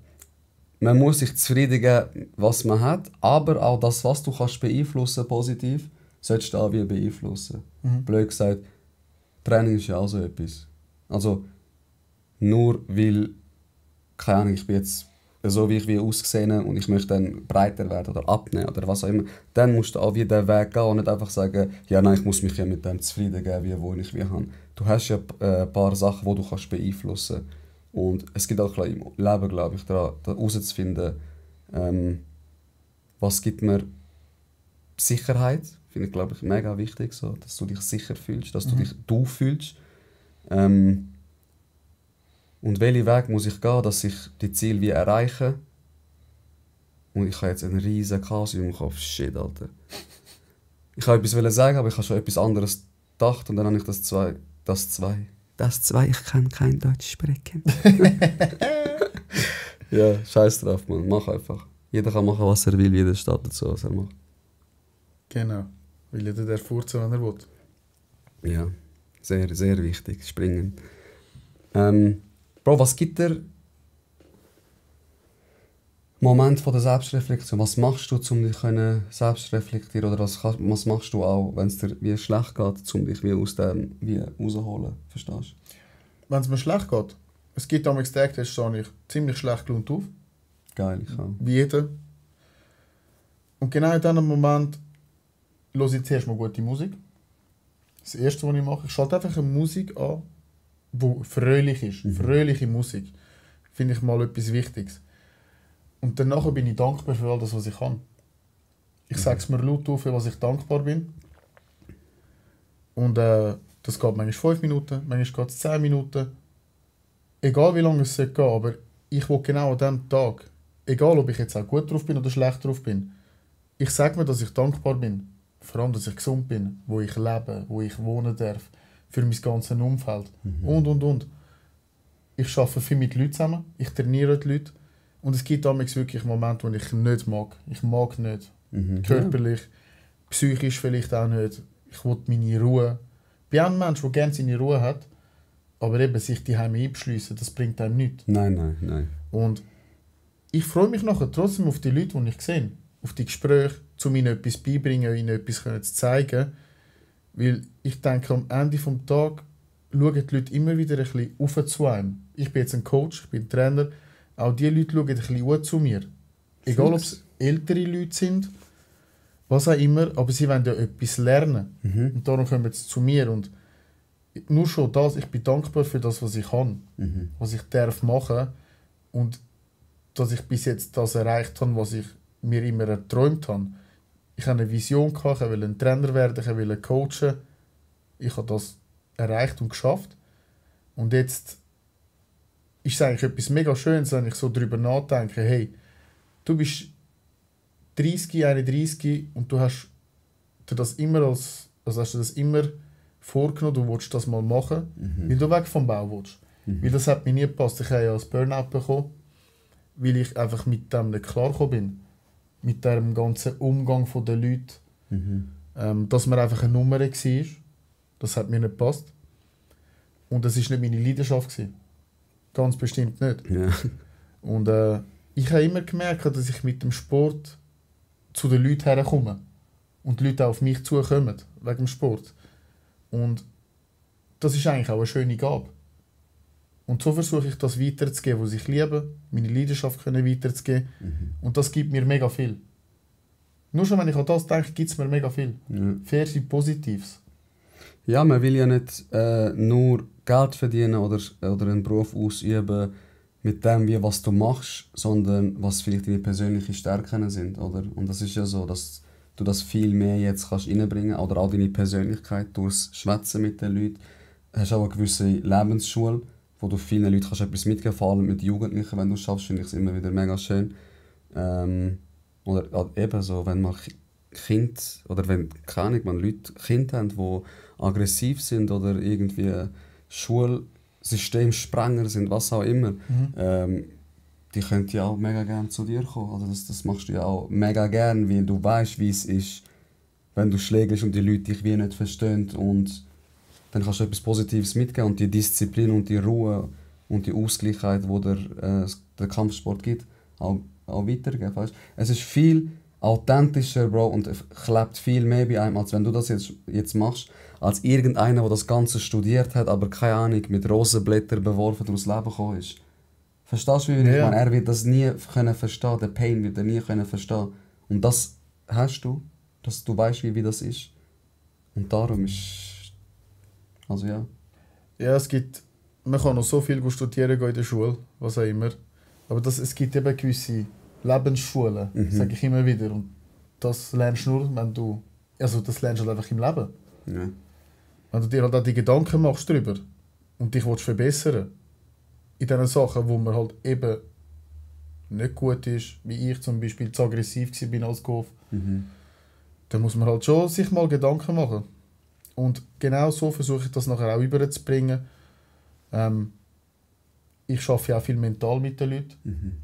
man muss sich zufrieden geben, was man hat, aber auch das, was du kannst beeinflussen, positiv, solltest du auch wie beeinflussen. Blöd gesagt, Training ist ja auch so etwas. Also, nur weil, keine Ahnung, ich bin jetzt so wie ich ausgesehen und ich möchte dann breiter werden oder abnehmen oder was auch immer, dann musst du auch wieder den Weg gehen und nicht einfach sagen, ja nein, ich muss mich ja mit dem zufrieden geben, wo ich habe. Du hast ja ein paar Sachen, die du kannst beeinflussen. Und es gibt auch im Leben, glaube ich, daran herauszufinden, was gibt mir Sicherheit, finde ich, glaube ich, mega wichtig, so, dass du dich sicher fühlst, dass du dich fühlst. Und welchen Weg muss ich gehen, dass ich die Ziele wie erreiche? Und ich habe jetzt einen riesen Chaos im Kopf. Shit, Alter. Ich wollte etwas sagen, aber ich habe schon etwas anderes gedacht und dann habe ich das zwei, ich kann kein Deutsch sprechen. Ja, scheiß drauf, Mann. Mach einfach. Jeder kann machen, was er will, jeder steht dazu, was er macht. Genau. Weil jeder darf furzen, wenn er will. Ja, sehr, sehr wichtig. Springen. Bro, was gibt dir Moment von der Selbstreflexion? Was machst du, um dich selbst reflektieren? Oder was machst du auch, wenn es dir wie schlecht geht, um dich wie aus dem wie rausholen? Verstehst du? Wenn es mir schlecht geht, es gibt damals Tage, da stehe ich ziemlich schlecht gelaunt auf. Geil, ich auch. Wie jeder. Und genau in diesem Moment höre ich zuerst mal gute Musik. Das Erste, was ich mache, ich schalte einfach eine Musik an, die fröhlich ist. Fröhliche Musik. Finde ich mal etwas Wichtiges. Und danach bin ich dankbar für all das, was ich kann. Ich sage es mir laut auf, für was ich dankbar bin. Und das geht manchmal 5 Minuten, manchmal geht es 10 Minuten. Egal wie lange es geht, aber ich will genau an diesem Tag, egal ob ich jetzt auch gut drauf bin oder schlecht drauf bin, ich sage mir, dass ich dankbar bin. Vor allem, dass ich gesund bin, wo ich lebe, wo ich wohnen darf, für mein ganzes Umfeld und. Ich arbeite viel mit Leuten zusammen, ich trainiere die Leute und es gibt damals wirklich Momente, wo ich nicht mag. Ich mag nicht. Körperlich, psychisch vielleicht auch nicht. Ich will meine Ruhe. Ich bin auch ein Mensch, der gerne seine Ruhe hat, aber eben sich die Heime einschliessen, das bringt einem nichts. Nein. Und ich freue mich nachher trotzdem auf die Leute, die ich sehe, auf die Gespräche, um ihnen etwas beibringen, ihnen etwas zu zeigen. Weil ich denke, am Ende des Tages schauen die Leute immer wieder ein bisschen auf zu einem. Ich bin jetzt ein Coach, ich bin ein Trainer. Auch diese Leute schauen ein bisschen zu mir. Egal, ob es ältere Leute sind, was auch immer, aber sie wollen ja etwas lernen. Und darum kommen sie zu mir. Und nur schon das, ich bin dankbar für das, was ich kann, was ich darf machen und dass ich bis jetzt das erreicht habe, was ich mir immer erträumt habe. Ich hatte eine Vision, ich wollte ein Trainer werden, ich wollte coachen. Ich habe das erreicht und geschafft. Und jetzt ist es eigentlich etwas mega Schönes, wenn ich so darüber nachdenke, hey, du bist 30, 31 und du hast dir das immer hast du das immer vorgenommen, du willst das mal machen, weil du weg vom Bau willst. Weil das hat mir nie gepasst. Ich habe ja ein Burnout bekommen, weil ich einfach mit dem nicht klargekommen bin. Mit dem ganzen Umgang der Leute. Dass man einfach eine Nummer war, das hat mir nicht gepasst. Und das war nicht meine Leidenschaft gewesen. Ganz bestimmt nicht. Ja. Und ich habe immer gemerkt, dass ich mit dem Sport zu den Leuten herkomme. Und die Leute auch auf mich zukommen, wegen dem Sport. Und das ist eigentlich auch eine schöne Gabe. Und so versuche ich das weiterzugeben, was ich liebe, meine Leidenschaft weiterzugeben. Und das gibt mir mega viel. Nur schon, wenn ich an das denke, gibt es mir mega viel. Ja. Viel Positives. Ja, man will ja nicht nur Geld verdienen oder einen Beruf ausüben mit dem, wie was du machst, sondern was vielleicht deine persönlichen Stärken sind, oder? Und das ist ja so, dass du das viel mehr jetzt kannst reinbringen, oder auch deine Persönlichkeit durchs Schwätzen mit den Leuten. Du hast auch eine gewisse Lebensschule, wo du vielen Leuten kannst etwas mitgeben, vor allem mit Jugendlichen, wenn du es schaffst, finde ich es immer wieder mega schön. Oder eben so, wenn man Kind oder wenn, keine Ahnung, man Leute Kinder haben, die aggressiv sind oder irgendwie Schulsystemsprenger sind, was auch immer, die können ja auch mega gerne zu dir kommen. Also das machst du ja auch mega gerne, weil du weißt, wie es ist, wenn du schlägst und die Leute dich wie nicht verstehen, und dann kannst du etwas Positives mitgeben und die Disziplin und die Ruhe und die Ausgleichheit, die der Kampfsport gibt, auch weitergeben. Weißt? Es ist viel authentischer, Bro, und klebt viel mehr bei einem, als wenn du das jetzt machst, als irgendeiner, der das Ganze studiert hat, aber keine Ahnung, mit Rosenblättern beworfen durchs Leben gekommen ist. Verstehst du, wie ich meine? Er wird das nie können verstehen, den Pain wird er nie können verstehen. Und das hast du, dass du weißt, wie das ist. Und darum ist... Also ja. Ja, man kann noch so viel studieren in der Schule, was auch immer. Aber es gibt eben gewisse Lebensschulen, sage ich immer wieder. Und das lernst du nur, wenn du... Also das lernst du halt einfach im Leben. Ja. Wenn du dir halt auch die Gedanken machst darüber und dich willst verbessern in diesen Sachen, wo man halt eben nicht gut ist, wie ich zum Beispiel zu aggressiv war als Golf, dann muss man halt schon sich mal Gedanken machen. Und genau so versuche ich das nachher auch überzubringen. Ich arbeite auch viel mental mit den Leuten.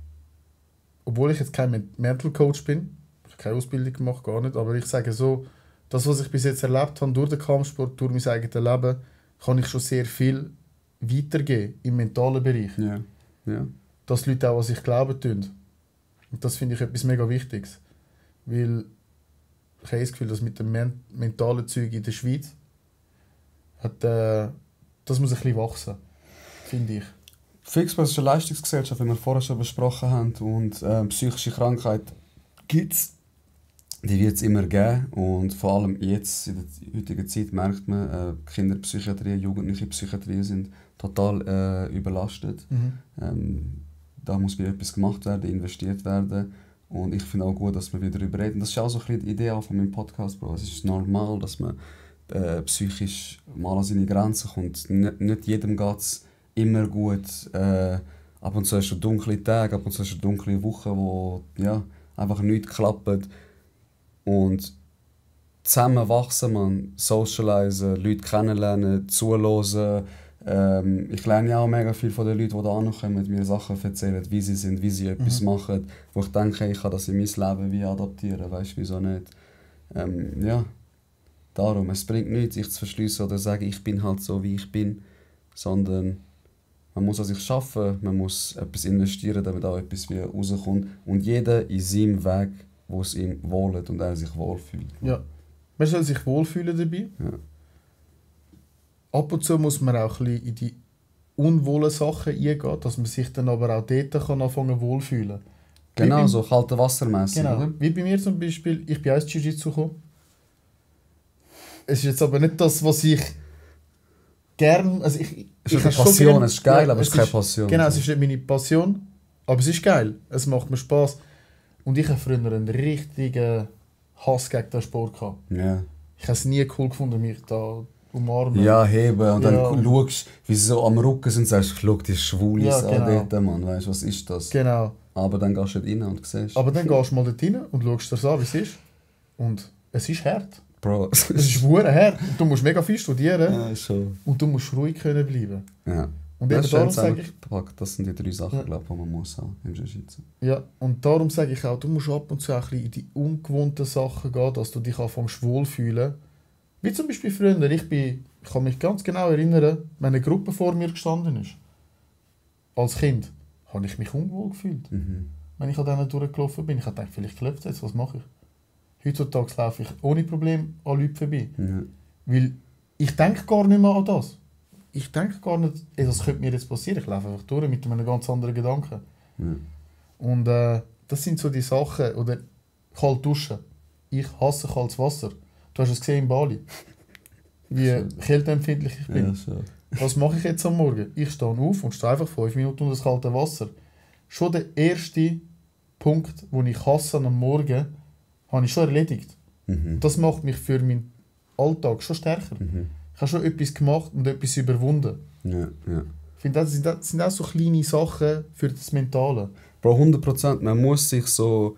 Obwohl ich jetzt kein Mental Coach bin. Ich habe keine Ausbildung gemacht, gar nicht. Aber ich sage so, das, was ich bis jetzt erlebt habe, durch den Kampfsport, durch mein eigenes Leben, kann ich schon sehr viel weitergeben im mentalen Bereich. Ja. Ja. Dass die Leute auch an sich glauben tun. Und das finde ich etwas mega Wichtiges. Weil ich habe das Gefühl, dass mit dem mentalen Zeug in der Schweiz das muss ein bisschen wachsen, finde ich. Fixbus ist eine Leistungsgesellschaft, wie wir vorher schon besprochen haben, und psychische Krankheit gibt es. Die wird es immer geben, und vor allem jetzt, in der heutigen Zeit, merkt man, Kinderpsychiatrie, jugendliche Psychiatrie sind total überlastet. Da muss wieder etwas gemacht werden, investiert werden, und ich finde auch gut, dass wir wieder darüber reden. Das ist auch so ein bisschen die Idee von meinem Podcast, Bro. Es ist normal, dass man psychisch mal an seine Grenzen kommt. Nicht jedem geht es immer gut. Ab und zu hast du dunkle Tage, ab und zu hast du dunkle Wochen, wo ja, einfach nichts klappt. Und zusammen wachsen, man socialisen, Leute kennenlernen, zuhören. Ich lerne ja auch mega viel von den Leuten, die da ankommen, mir Sachen erzählen, wie sie sind, wie sie etwas machen, wo ich denke, ich kann das in mein Leben wie adaptieren, weißt du, wieso nicht. Ja, darum, es bringt nichts, sich zu verschliessen oder zu sagen, ich bin halt so, wie ich bin, sondern man muss an sich arbeiten, man muss etwas investieren, damit auch etwas wie rauskommt, und jeder in seinem Weg, wo es ihm wohlt und er sich wohlfühlt. Ja, man soll sich wohlfühlen dabei. Ja. Ab und zu muss man auch ein bisschen in die unwohlen Sachen eingehen, dass man sich dann aber auch dort kann anfangen wohlfühlen. Genau, so kalte Wassermässig, genau, oder? Wie bei mir zum Beispiel, ich bin auch ins Jiu-Jitsu gekommen. Es ist jetzt aber nicht das, was ich gerne... Also ich ist eine Passion, es ist geil, aber es ist keine Passion. Genau, es ist nicht meine Passion, aber es ist geil, es macht mir Spass. Und ich hatte früher einen richtigen Hass gegen den Sport gehabt. Ja. Ich habe es nie cool gefunden, mich da umarmen. Ja, heben und dann Ja. schaust, wie sie so am Rücken sind und sagst, schau, die Schwule Ja, an genau. dort, Mann, weißt du, was ist das? Genau. Aber dann gehst du dort rein und siehst, Aber dann gehst du mal dort rein und schaust dir das an, wie es ist. Und es ist hart. Bro, Es ist verdammt hart. Und du musst mega viel studieren ja, schon. und du musst ruhig können bleiben. Ja. Und Das eben ist darum schön sage ich, zusammengepackt. Das sind die 3 Sachen, Ja. glaube ich, die man muss haben im Jiu-Jitsu. ja, und darum sage ich auch, du musst ab und zu auch ein bisschen in die ungewohnten Sachen gehen, dass du dich anfängst wohlfühlen. Wie zum Beispiel früher, ich kann mich ganz genau erinnern, wenn eine Gruppe vor mir gestanden ist. Als Kind habe ich mich unwohl gefühlt. Mhm. Wenn ich an denen durchgelaufen bin, ich habe gedacht, vielleicht klopft es jetzt, was mache ich? Heutzutage laufe ich ohne Problem an Leuten vorbei. Ja. Weil ich denke gar nicht mehr an das. Ich denke gar nicht, das könnte mir jetzt passieren. Ich laufe einfach durch mit einem ganz anderen Gedanken. Ja. Und das sind so die Sachen. Oder kalt duschen. Ich hasse kaltes Wasser. Du hast es gesehen in Bali. Wie kälteempfindlich ich bin. Ja, schon. Was mache ich jetzt am Morgen? Ich stehe auf und stehe einfach 5 Minuten unter das kalte Wasser. Schon der erste Punkt, den ich hasse am Morgen, habe ich schon erledigt. Mhm. Das macht mich für meinen Alltag schon stärker. Mhm. Ich habe schon etwas gemacht und etwas überwunden. Ja, ja. Ich finde, das sind auch so kleine Sachen für das Mentale. Bro, 100%. Man muss sich so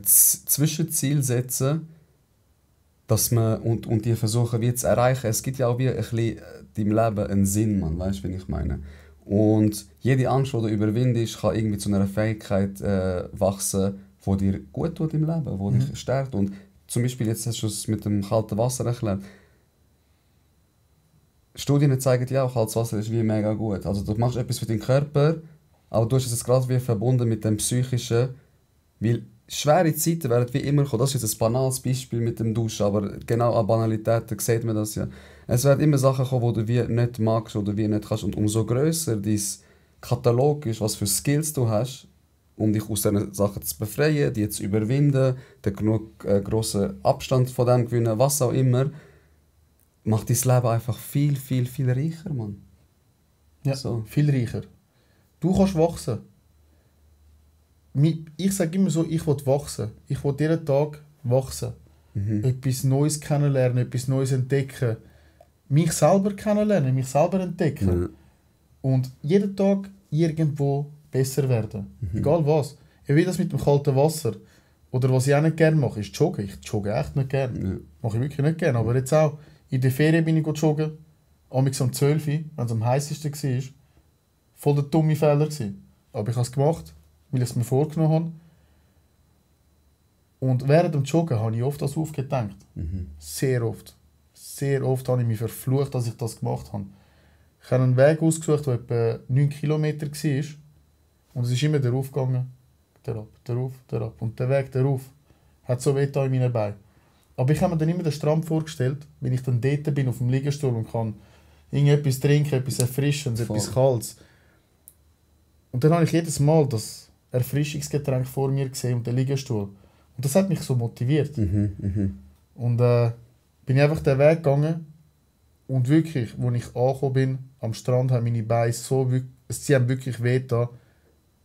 Zwischenziele setzen, dass man, und die versuchen wie zu erreichen. Es gibt ja auch wie ein bisschen deinem Leben einen Sinn, man, weißt du, wie ich meine? Und jede Angst, die du überwindest, kann irgendwie zu einer Fähigkeit wachsen, die dir gut tut im Leben, die dich stärkt. Und zum Beispiel, jetzt hast du es mit dem kalten Wasser erklärt. Studien zeigen ja auch, kaltes Wasser ist wie mega gut. Also du machst etwas für deinen Körper, aber du hast es jetzt gerade wie verbunden mit dem Psychischen, weil schwere Zeiten werden wie immer kommen. Das ist jetzt ein banales Beispiel mit dem Duschen, aber genau an Banalitäten sieht man das ja. Es werden immer Sachen kommen, die du wie nicht magst oder wie nicht kannst. Und umso grösser dein Katalog ist, was für Skills du hast, um dich aus diesen Sachen zu befreien, die zu überwinden, den genug grossen Abstand von dem gewinnen, was auch immer, macht dein Leben einfach viel, viel, viel reicher, Mann. Ja, So. viel reicher. Du kannst wachsen. Ich sage immer so, ich will wachsen. Ich will jeden Tag wachsen. Mhm. Etwas Neues kennenlernen, etwas Neues entdecken. Mich selber kennenlernen, mich selber entdecken. Ja. Und jeden Tag irgendwo besser werden. Mhm. Egal was. Wie das mit dem kalten Wasser. Oder was ich auch nicht gerne mache, ist joggen. Ich jogge echt nicht gerne. Ja. Mache ich wirklich nicht gerne. Aber jetzt auch, in der Ferien bin ich joggen. Amigs um 12 Uhr, wenn es am heißesten war. Voll der dumme Fehler gewesen. Aber ich habe es gemacht, weil ich es mir vorgenommen habe. Und während dem Joggen habe ich oft das aufgedacht. Mhm. Sehr oft. Sehr oft habe ich mich verflucht, dass ich das gemacht habe. Ich habe einen Weg ausgesucht, der etwa 9 Kilometer war. Und es ist immer darauf gegangen. Darauf, darauf, darauf. Und der Weg darauf hat so weh in meinen Beinen. Aber ich habe mir dann immer den Strand vorgestellt, wenn ich dann dort bin auf dem Liegestuhl und kann irgendetwas trinken, etwas Erfrischendes, Voll. etwas Kaltes. Und dann habe ich jedes Mal das Erfrischungsgetränk vor mir gesehen und den Liegestuhl. Und das hat mich so motiviert. Mhm. Mhm. Und bin ich einfach den Weg gegangen und wirklich, als ich angekommen bin, am Strand, haben meine Beine so sie haben wirklich wehgetan.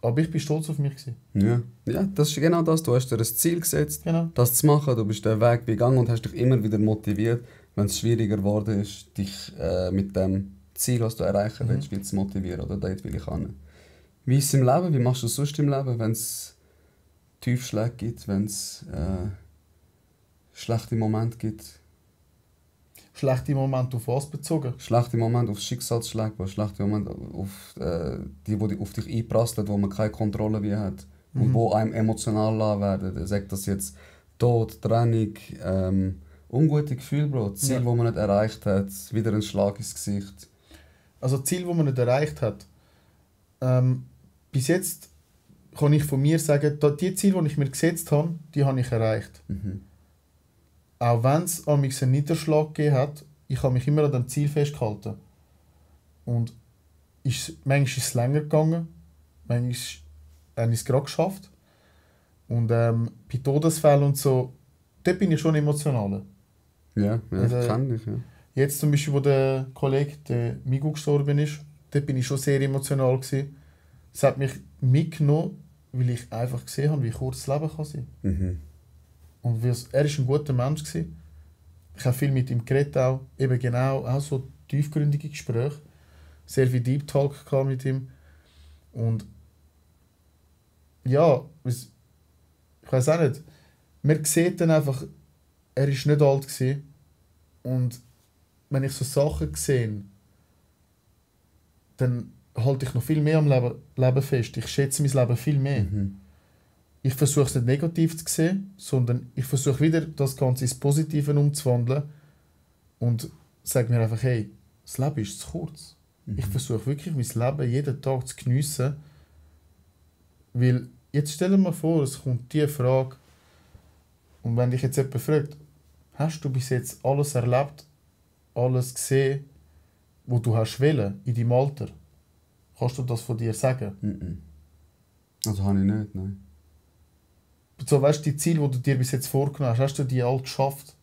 Aber ich war stolz auf mich gewesen. Ja. Ja, das ist genau das. Du hast dir ein Ziel gesetzt, Genau. das zu machen. Du bist den Weg gegangen und hast dich immer wieder motiviert, wenn es schwieriger geworden ist, dich mit dem Ziel, was du erreichen willst, wieder zu motivieren. Oder dort will ich hin. Wie ist es im Leben? Wie machst du es sonst im Leben, wenn es Tiefschläge gibt, wenn es schlechte Momente gibt? Schlechte Momente auf was bezogen? Schlechte Momente auf Schicksalsschläge, schlechte Momente auf die auf dich einprasseln, wo man keine Kontrolle wie hat. Und wo einem emotional lassen werden. Sagt das jetzt Tod, Trennung, ungute Gefühle, Bro. Ziel, Ja. wo man nicht erreicht hat, wieder ein Schlag ins Gesicht. Also Ziel, das man nicht erreicht hat. Bis jetzt kann ich von mir sagen, die Ziele, die ich mir gesetzt habe, die habe ich erreicht. Mhm. Auch wenn es an mich einen Niederschlag gegeben hat, ich habe mich immer an dem Ziel festgehalten. Und manchmal ist es länger gegangen, manchmal habe ich es gerade geschafft. Und bei Todesfällen und so, dort bin ich schon emotionaler. Ja, Also, kann ich, ja. Jetzt zum Beispiel, wo der Kollege, der Migu, gestorben ist, dort bin ich schon sehr emotional gewesen. Es hat mich mitgenommen, weil ich einfach gesehen habe, wie kurz das Leben kann sein. Mhm. Und er war ein guter Mensch. Gewesen. Ich habe viel mit ihm geredet, auch, eben genau, auch so tiefgründige Gespräche. Sehr viel Deep Talk gehabt mit ihm. Und ja, ich weiß auch nicht. Man sieht dann einfach, er war nicht alt gewesen. Und wenn ich so Sachen sehe, dann halte ich noch viel mehr am Leben fest. Ich schätze mein Leben viel mehr. Ich versuche es nicht negativ zu sehen, sondern ich versuche wieder das Ganze ins Positive umzuwandeln und sage mir einfach, hey, das Leben ist zu kurz. Ich versuche wirklich mein Leben jeden Tag zu geniessen, weil jetzt stell dir mal vor, es kommt diese Frage und wenn dich jetzt jemand fragt, hast du bis jetzt alles erlebt, alles gesehen, was du hast wollen in deinem Alter? Kannst du das von dir sagen? Also habe ich nicht, nein. So, weißt du, die Ziele, die du dir bis jetzt vorgenommen hast, hast du die alle geschafft?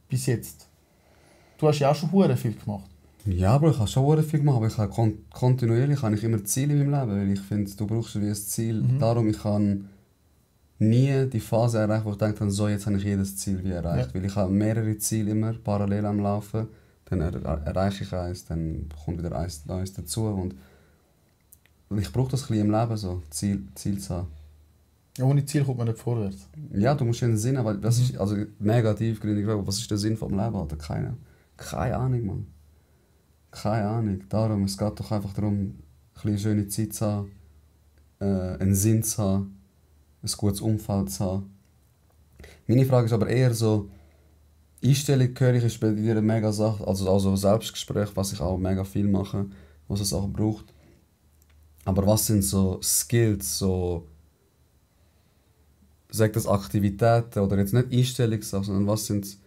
Bis jetzt? Du hast ja auch schon hure viel gemacht. Ja, aber ich habe schon hure viel gemacht, aber ich habe kontinuierlich habe ich immer Ziele in meinem Leben, weil ich finde, du brauchst wie ein Ziel. Darum, ich kann nie die Phase erreichen, wo ich denke, so, jetzt habe ich jedes Ziel wie erreicht. Ja. Weil ich habe mehrere Ziele immer parallel am Laufen, dann erreiche ich eins, dann kommt wieder eins dazu und ich brauche das ein bisschen im Leben, so Ziel zu haben. Ja, ohne Ziel kommt man nicht vorwärts. Ja, du musst ja einen Sinn haben, weil das ist also negativ gründig, was ist der Sinn vom Leben, Alter? Keine Ahnung, Mann. Keine Ahnung. Darum, es geht doch einfach darum, ein bisschen schöne Zeit zu haben, einen Sinn zu haben, ein gutes Umfeld zu haben. Meine Frage ist aber eher so, Einstellung höre ich, ist bei dir eine mega Sache, also Selbstgespräch, was ich auch mega viel mache, was es auch braucht. Aber was sind so Skills, so sagt das Aktivitäten oder jetzt nicht Einstellungssachen, sondern was sind...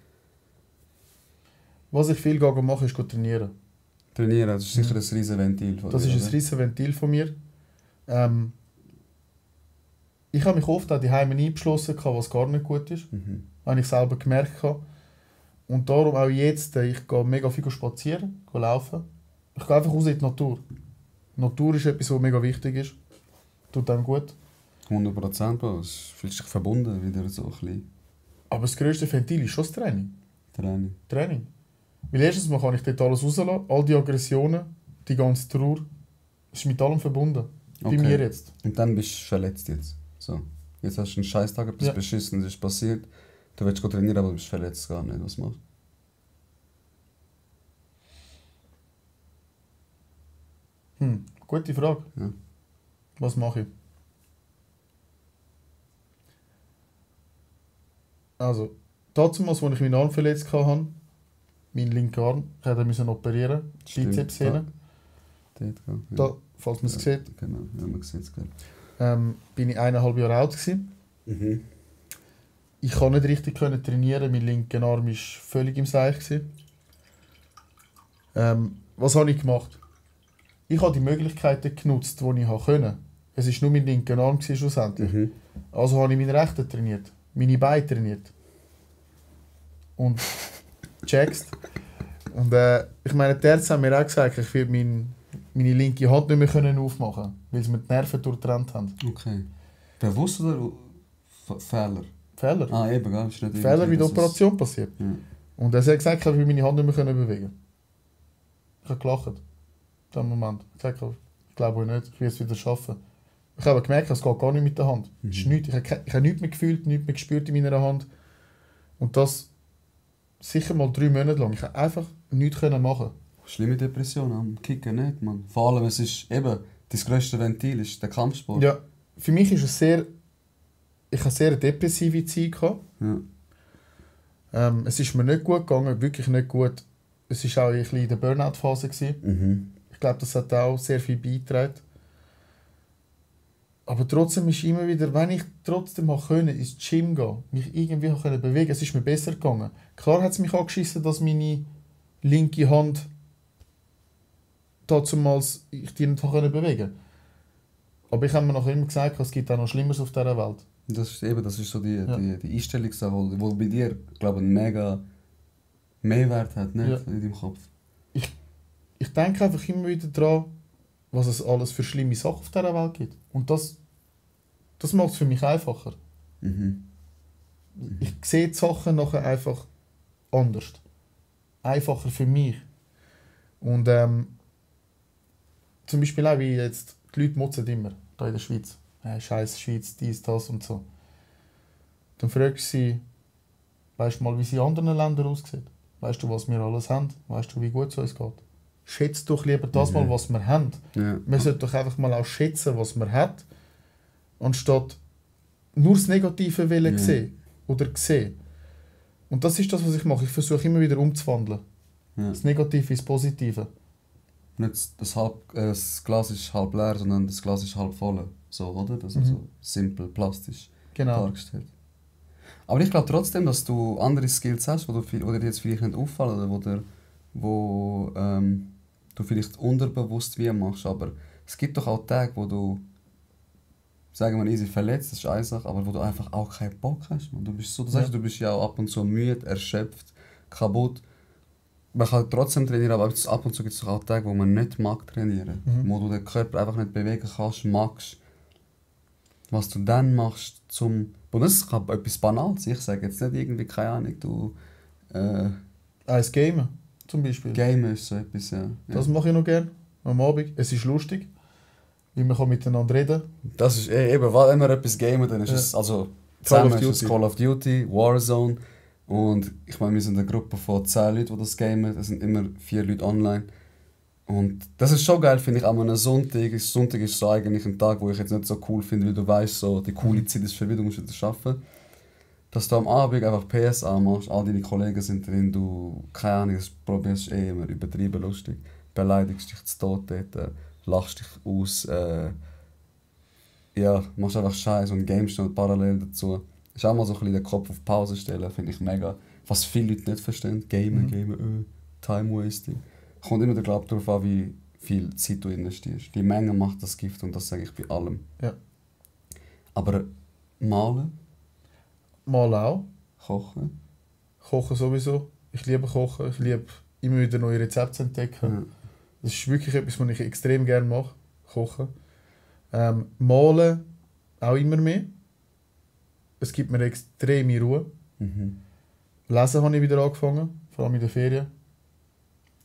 Was ich viel mache, ist trainieren. Trainieren, das ist sicher ein riesen Ventil von dir. Das ist ein riesen Ventil von mir. Ich habe mich oft auch daheim eingeschlossen, was gar nicht gut ist. Habe ich selber gemerkt. Und darum auch jetzt, ich gehe mega viel spazieren, laufen. Ich gehe einfach raus in die Natur. Die Natur ist etwas, was mega wichtig ist. Tut einem gut. 100%, Bro. Es fühlt sich verbunden wieder so ein bisschen. Aber das grösste Ventil ist schon das Training. Weil erstens mal kann ich dort alles rauslassen, all die Aggressionen, die ganze Trauer, ist mit allem verbunden. Okay. Bei mir jetzt. Und dann bist du verletzt jetzt. So. Jetzt hast du einen Scheißtag, etwas Beschissenes ist passiert. Du willst trainieren, aber du bist verletzt gar nicht. Was machst du? Gute Frage. Ja. Was mache ich? Also, damals, als ich meinen Arm verletzt hatte, meinen linken Arm, ich musste operieren, Bizepssehne. Da, falls man es sieht. Genau, ja, man sieht es. Bin ich 1,5 Jahre alt gewesen. Ich konnte nicht richtig trainieren, mein linker Arm war völlig im Seich. Was habe ich gemacht? Ich habe die Möglichkeiten genutzt, die ich konnte. Es war nur mein linker Arm schlussendlich. Also habe ich meinen rechten trainiert, meine Beine trainiert. Und checkst. Und ich meine, die Ärzte haben mir auch gesagt, ich würde meine linke Hand nicht mehr aufmachen können, weil sie mir die Nerven durchtrennt haben. Okay. Bewusst oder Fehler? Fehler. Ah, eben, gell? Ist nicht Fehler, wie die Operation passiert. Ja. Und er hat gesagt, ich würde meine Hand nicht mehr bewegen. Ich habe gelacht. In dem Moment. Ich habe gesagt, ich glaube nicht, ich will es wieder schaffen. Ich habe gemerkt, es geht gar nicht mit der Hand. Es ist nichts. Ich habe nichts mehr gefühlt, nichts mehr gespürt in meiner Hand. Und das sicher mal 3 Monate lang. Ich konnte einfach nichts machen. Schlimme Depression am Kicken nicht, Mann. Vor allem, es ist eben, das grösste Ventil ist der Kampfsport. Ja, für mich ist es sehr... Ich hatte sehr depressive Zeit. Ja. Es ist mir nicht gut gegangen, wirklich nicht gut. Es war auch ein bisschen in der Burnout-Phase. Ich glaube, das hat auch sehr viel beigetragen. Aber trotzdem ist immer wieder, wenn ich trotzdem ins Gym gehen, mich irgendwie bewegen konnte, es ist mir besser gegangen. Klar hat es mich angeschissen, dass meine linke Hand dazumals ich die nicht bewegen konnte. Aber ich habe mir nachher immer gesagt, es gibt auch noch Schlimmeres auf dieser Welt. Das ist so die Einstellungssache, die bei dir, glaube ich, einen mega Mehrwert hat, nicht? Ja. In deinem Kopf. Ich denke einfach immer wieder daran, was es alles für schlimme Sachen auf dieser Welt gibt. Und das macht es für mich einfacher. Ich sehe die Sachen nachher einfach anders. Einfacher für mich. Und zum Beispiel auch, wie jetzt die Leute motzen immer, hier in der Schweiz. Scheiß Schweiz, dies, das und so. Dann fragst du sie, weißt du mal, wie es in anderen Ländern aussieht? Weißt du, was wir alles haben? Weißt du, wie gut es uns geht? Schätzt doch lieber das mal, was wir haben. Ja. Man sollte doch einfach mal auch schätzen, was man hat, anstatt nur das Negative sehen oder sehen. Und das ist das, was ich mache. Ich versuche immer wieder umzuwandeln. Ja. Das Negative ins Positive. Nicht das Glas ist halb leer, sondern das Glas ist halb voll. So, oder? Das ist so simpel, plastisch dargestellt. Aber ich glaube trotzdem, dass du andere Skills hast, die dir jetzt vielleicht nicht auffallen oder wo du vielleicht unterbewusst wie machst. Aber es gibt doch auch Tage, wo du, sagen wir easy verletzt, das ist eine Sache, aber wo du einfach auch keinen Bock hast. Man. Du sagst, du bist ja auch ab und zu müde, erschöpft, kaputt. Man kann trotzdem trainieren, aber ab und zu gibt es auch Tage, wo man nicht mag trainieren. Wo du den Körper einfach nicht bewegen kannst, magst. Was du dann machst, und das kann etwas Banales. Ich sage jetzt nicht irgendwie, keine Ahnung, du... Ein Game zum Beispiel. Game ist so etwas, ja. Das mache ich noch gerne am Abend. Es ist lustig, weil man kann miteinander reden. Das ist eben, wenn wir etwas gamen, dann ist es, also zusammen ist es Call of Duty, Warzone. Und ich meine, wir sind eine Gruppe von 10 Leuten, die das gamen. Es sind immer 4 Leute online. Und das ist schon geil, finde ich, an einem Sonntag. Sonntag ist so eigentlich ein Tag, wo ich jetzt nicht so cool finde, weil du weißt, so, die coole Zeit ist vorbei, du musst wieder arbeiten. Dass du am Abend einfach PS anmachst, all deine Kollegen sind drin, du, keine Ahnung, das probierst immer übertrieben lustig. Beleidigst dich zu Tod dort, lachst dich aus, machst einfach Scheiß und gamest noch parallel dazu. Ist auch mal so ein bisschen den Kopf auf Pause stellen, finde ich mega. Was viele Leute nicht verstehen, Gamen, Time Wasting. Kommt immer der Glaube darauf an, wie viel Zeit du investierst. Die Menge macht das Gift und das sage ich bei allem. Ja. Aber malen? Mal auch. Kochen? Kochen sowieso. Ich liebe Kochen. Ich liebe immer wieder neue Rezepte zu entdecken. Ja. Das ist wirklich etwas, was ich extrem gerne mache. Kochen. Malen auch immer mehr. Es gibt mir extreme Ruhe. Lesen habe ich wieder angefangen, vor allem in den Ferien.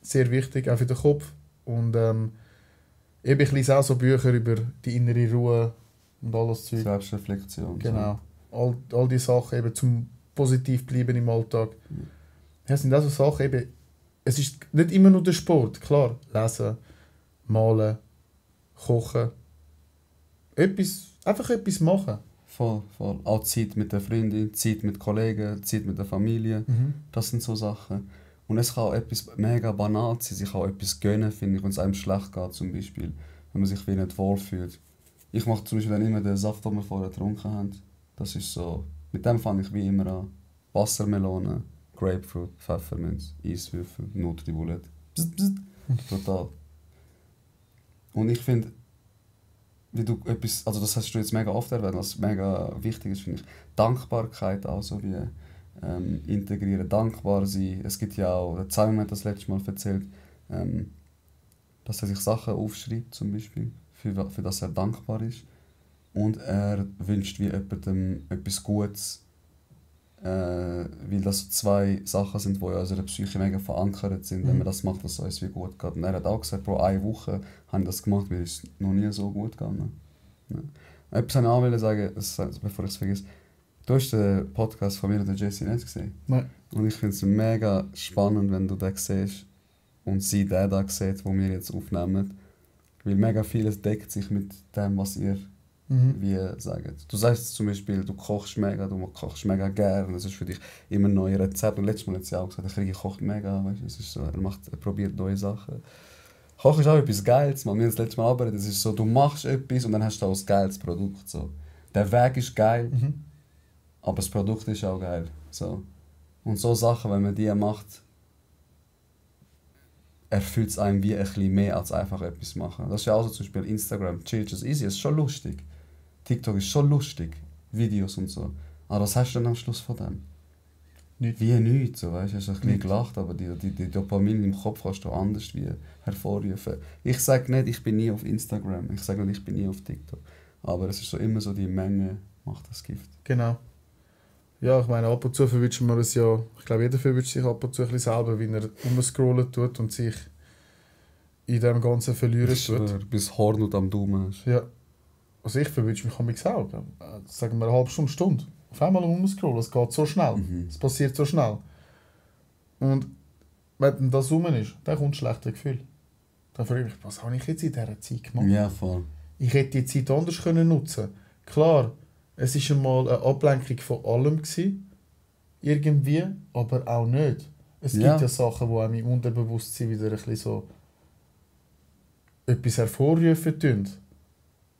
Sehr wichtig, auch für den Kopf. Und ich lese auch so Bücher über die innere Ruhe und alles Zeug. Selbstreflexion. Genau. All die Sachen, eben zum positiv bleiben im Alltag. Das sind auch so Sachen, eben, es ist nicht immer nur der Sport, klar. Lesen, malen, kochen. Einfach etwas machen. Voll. Auch Zeit mit der Freundin, Zeit mit Kollegen, Zeit mit der Familie. Das sind so Sachen. Und es kann auch etwas mega banal sein, sich auch etwas gönnen, finde ich, wenn es einem schlecht geht zum Beispiel. Wenn man sich wie nicht wohlfühlt. Ich mache zum Beispiel dann immer den Saft, den wir vorher getrunken haben. Das ist so, mit dem fange ich wie immer an. Wassermelone, Grapefruit, Pfefferminz, Eiswürfel, Nutribullet. Total. Und ich finde, wie du etwas, also das hast du jetzt mega oft erwähnt, was mega wichtig ist, finde ich, Dankbarkeit auch so wie integrieren, dankbar sein. Es gibt ja auch, der Simon hat das letzte Mal erzählt, dass er sich Sachen aufschreibt, zum Beispiel, für das er dankbar ist. Und er wünscht wie jemandem etwas Gutes, weil das so 2 Sachen sind, die in unserer Psyche mega verankert sind, wenn man das macht, dass es uns wie gut geht. Und er hat auch gesagt, pro 1 Woche habe ich das gemacht, weil es noch nie so gut gegangen. Ja. Etwas wollte ich auch sagen, bevor ich es vergesse. Du hast den Podcast von mir und der Jessie nicht gesehen? Nein. Und ich finde es mega spannend, wenn du den siehst und sie den da sieht, den wir jetzt aufnehmen. Weil mega vieles deckt sich mit dem, was ihr wie sagt. Du sagst zum Beispiel, du kochst mega gerne, es ist für dich immer ein neues Rezept. Und letztes Mal hat sie auch gesagt, der Krieg kocht mega, weißt? Es ist so, er probiert neue Sachen. Kochen ist auch etwas Geiles, man. Wir haben das letzte Mal arbeitet, es ist so, du machst etwas und dann hast du auch ein geiles Produkt. So. Der Weg ist geil, aber das Produkt ist auch geil. So. Und so Sachen, wenn man die macht, erfüllt es einem wie ein bisschen mehr als einfach etwas machen. Das ist ja auch so zum Beispiel Instagram, Chill Just Easy, ist schon lustig. TikTok ist schon lustig, Videos und so. Aber was hast du dann am Schluss von dem? Nichts. Wie nichts, so, weißt? Du hast ein bisschen gelacht, aber die Dopamin im Kopf kannst du anders wie hervorrufen. Ich sage nicht, ich bin nie auf Instagram, ich sage nicht, ich bin nie auf TikTok. Aber es ist so immer so, die Menge macht das Gift. Genau. Ja, ich meine, ab und zu verwünscht man es ja, ich glaube, jeder verwünscht sich ab und zu ein bisschen selber, wie er umscrollen tut und sich in dem Ganzen verlieren Ich tut. schwör, bis Hornhaut am Daumen hast. Ja. Also ich verwünsche mich manchmal auch. Sagen wir eine halbe Stunde. Auf einmal umscrollen, es geht so schnell. Es passiert so schnell. Und wenn dann das rum ist, dann kommt ein schlechtes Gefühl. Dann frage ich mich, was habe ich jetzt in dieser Zeit gemacht? Ja, voll. Ich hätte die Zeit anders können nutzen. Klar, es war einmal eine Ablenkung von allem gewesen, irgendwie, aber auch nicht. Es gibt ja Sachen, die einem im Unterbewusstsein wieder ein bisschen so etwas hervorrufen tun.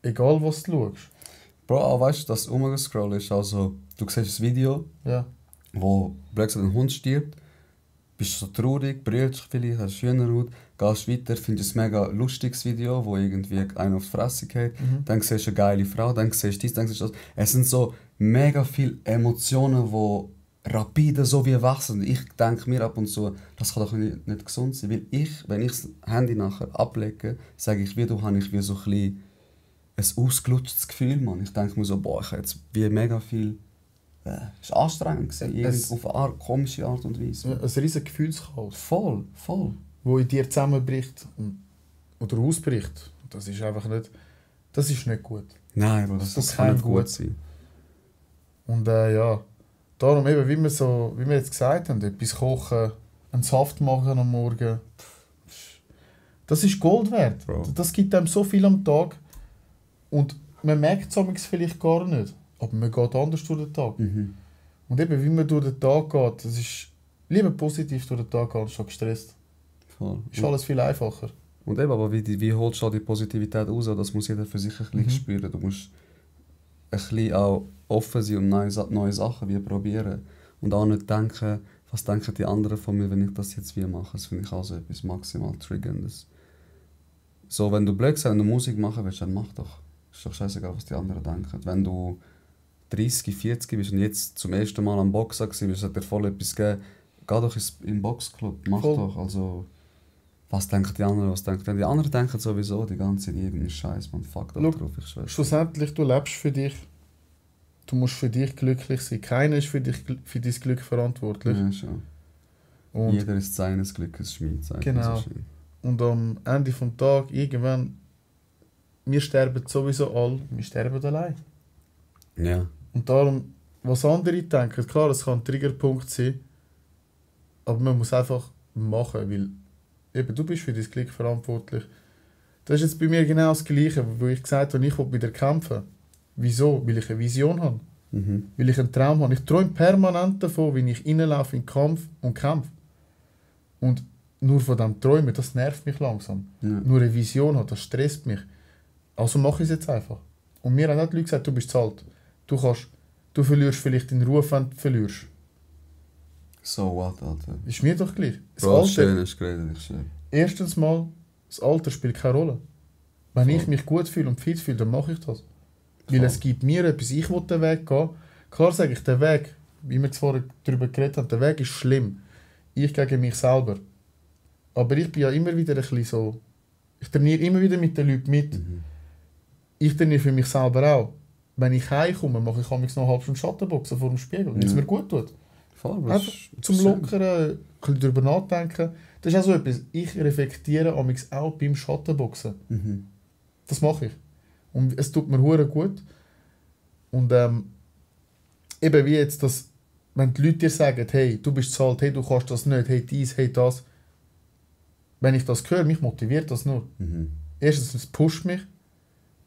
Egal, was du schaust. Bro, auch weißt du, das Umgescrollen ist also, du siehst ein Video, Ja. wo plötzlich ein Hund stirbt, bist so traurig, berührst dich vielleicht, hast Hühnerhaut, gehst weiter, findest ein mega lustiges Video, wo irgendwie einer auf die Fresse geht, dann siehst du eine geile Frau, dann siehst du dies, dann siehst du das. Es sind so mega viele Emotionen, die rapide so wie wachsen. Ich denke mir ab und zu, das kann doch nicht gesund sein, weil wenn ich das Handy nachher ablege, sage ich, habe ich wie so ein ausgelutschtes Gefühl, man. Ich denke mir so, boah, ich habe jetzt wie mega viel... Es war anstrengend, auf eine komische Art und Weise. Ja, ein riesiges Gefühlschaos. Voll. Wo in dir zusammenbricht oder ausbricht. Das ist einfach nicht... Das ist nicht gut. Nein, aber das kann nicht gut sein. Und ja, darum eben, wie wir jetzt gesagt haben, etwas kochen, einen Saft machen am Morgen, das ist Gold wert. Bro. Das gibt einem so viel am Tag. Und man merkt es vielleicht gar nicht. Aber man geht anders durch den Tag. Und eben, wie man durch den Tag geht, das ist lieber positiv durch den Tag gehen, anstatt gestresst. Voll. Ist alles viel einfacher. Und eben, aber wie holst du die Positivität raus? Das muss jeder für sich ein bisschen spüren. Du musst ein bisschen auch offen sein und neue Sachen wie probieren. Und auch nicht denken, was denken die anderen von mir, wenn ich das jetzt wie mache. Das finde ich auch so etwas maximal Triggerndes. So, wenn du blöd sagst, wenn du Musik machen willst, dann mach doch. Ist doch scheißegal, was die anderen denken. Wenn du 30, 40 bist und jetzt zum ersten Mal am Boxen warst, es hat dir voll etwas gegeben, geh doch in den Boxclub, mach voll. Doch. Also, was denken die anderen, was denken die anderen? Die anderen denken sowieso die ganze Zeit irgendeinen Scheiß, man, fuck da drauf, ich schwöre. Schlussendlich, du lebst für dich. Du musst für dich glücklich sein. Keiner ist für dein Glück verantwortlich. Ja, schon. Und jeder ist seines Glückes Schmied. Genau. So und am Ende des Tages, irgendwann, wir sterben sowieso alle, wir sterben allein. Ja. Und darum, was andere denken, klar, es kann ein Triggerpunkt sein, aber man muss einfach machen, weil eben, du bist für dein Glück verantwortlich. Das ist jetzt bei mir genau das Gleiche, wo ich gesagt habe, ich will wieder kämpfen. Wieso? Weil ich eine Vision habe. Weil ich einen Traum habe. Ich träume permanent davon, wenn ich reinlaufe in den Kampf und kämpfe. Und nur von diesem Träumen, das nervt mich langsam. Ja. Nur eine Vision haben, das stresst mich. Also mache ich es jetzt einfach. Und mir haben auch die Leute gesagt, du bist zu alt. Du verlierst vielleicht den Ruf, wenn du verlierst. So what, Alter? Ist mir doch gleich. Bro, schön ist geredet, schön. Erstens mal, das Alter spielt keine Rolle. Wenn ich mich gut fühle und fit fühle, dann mache ich das. Weil es gibt mir etwas, ich will den Weg gehen. Klar sage ich, der Weg, wie wir vorher darüber geredet haben, der Weg ist schlimm. Ich gegen mich selber. Aber ich bin ja immer wieder ein bisschen so, ich trainiere immer wieder mit den Leuten mit. Ich trainiere für mich selber auch. Wenn ich heimkomme, mache ich noch eine halbe Stunde Schattenboxen vor dem Spiegel, weil es mir gut tut. Voll, einfach zum Lockeren, ein bisschen darüber nachdenken. Das ist auch so etwas, ich reflektiere auch beim Schattenboxen. Das mache ich. Und es tut mir hure gut. Und eben wie jetzt das, wenn die Leute dir sagen, hey, du bist zu alt, hey, du kannst das nicht, hey, dies, hey, das. Wenn ich das höre, mich motiviert das nur. Erstens, es pusht mich.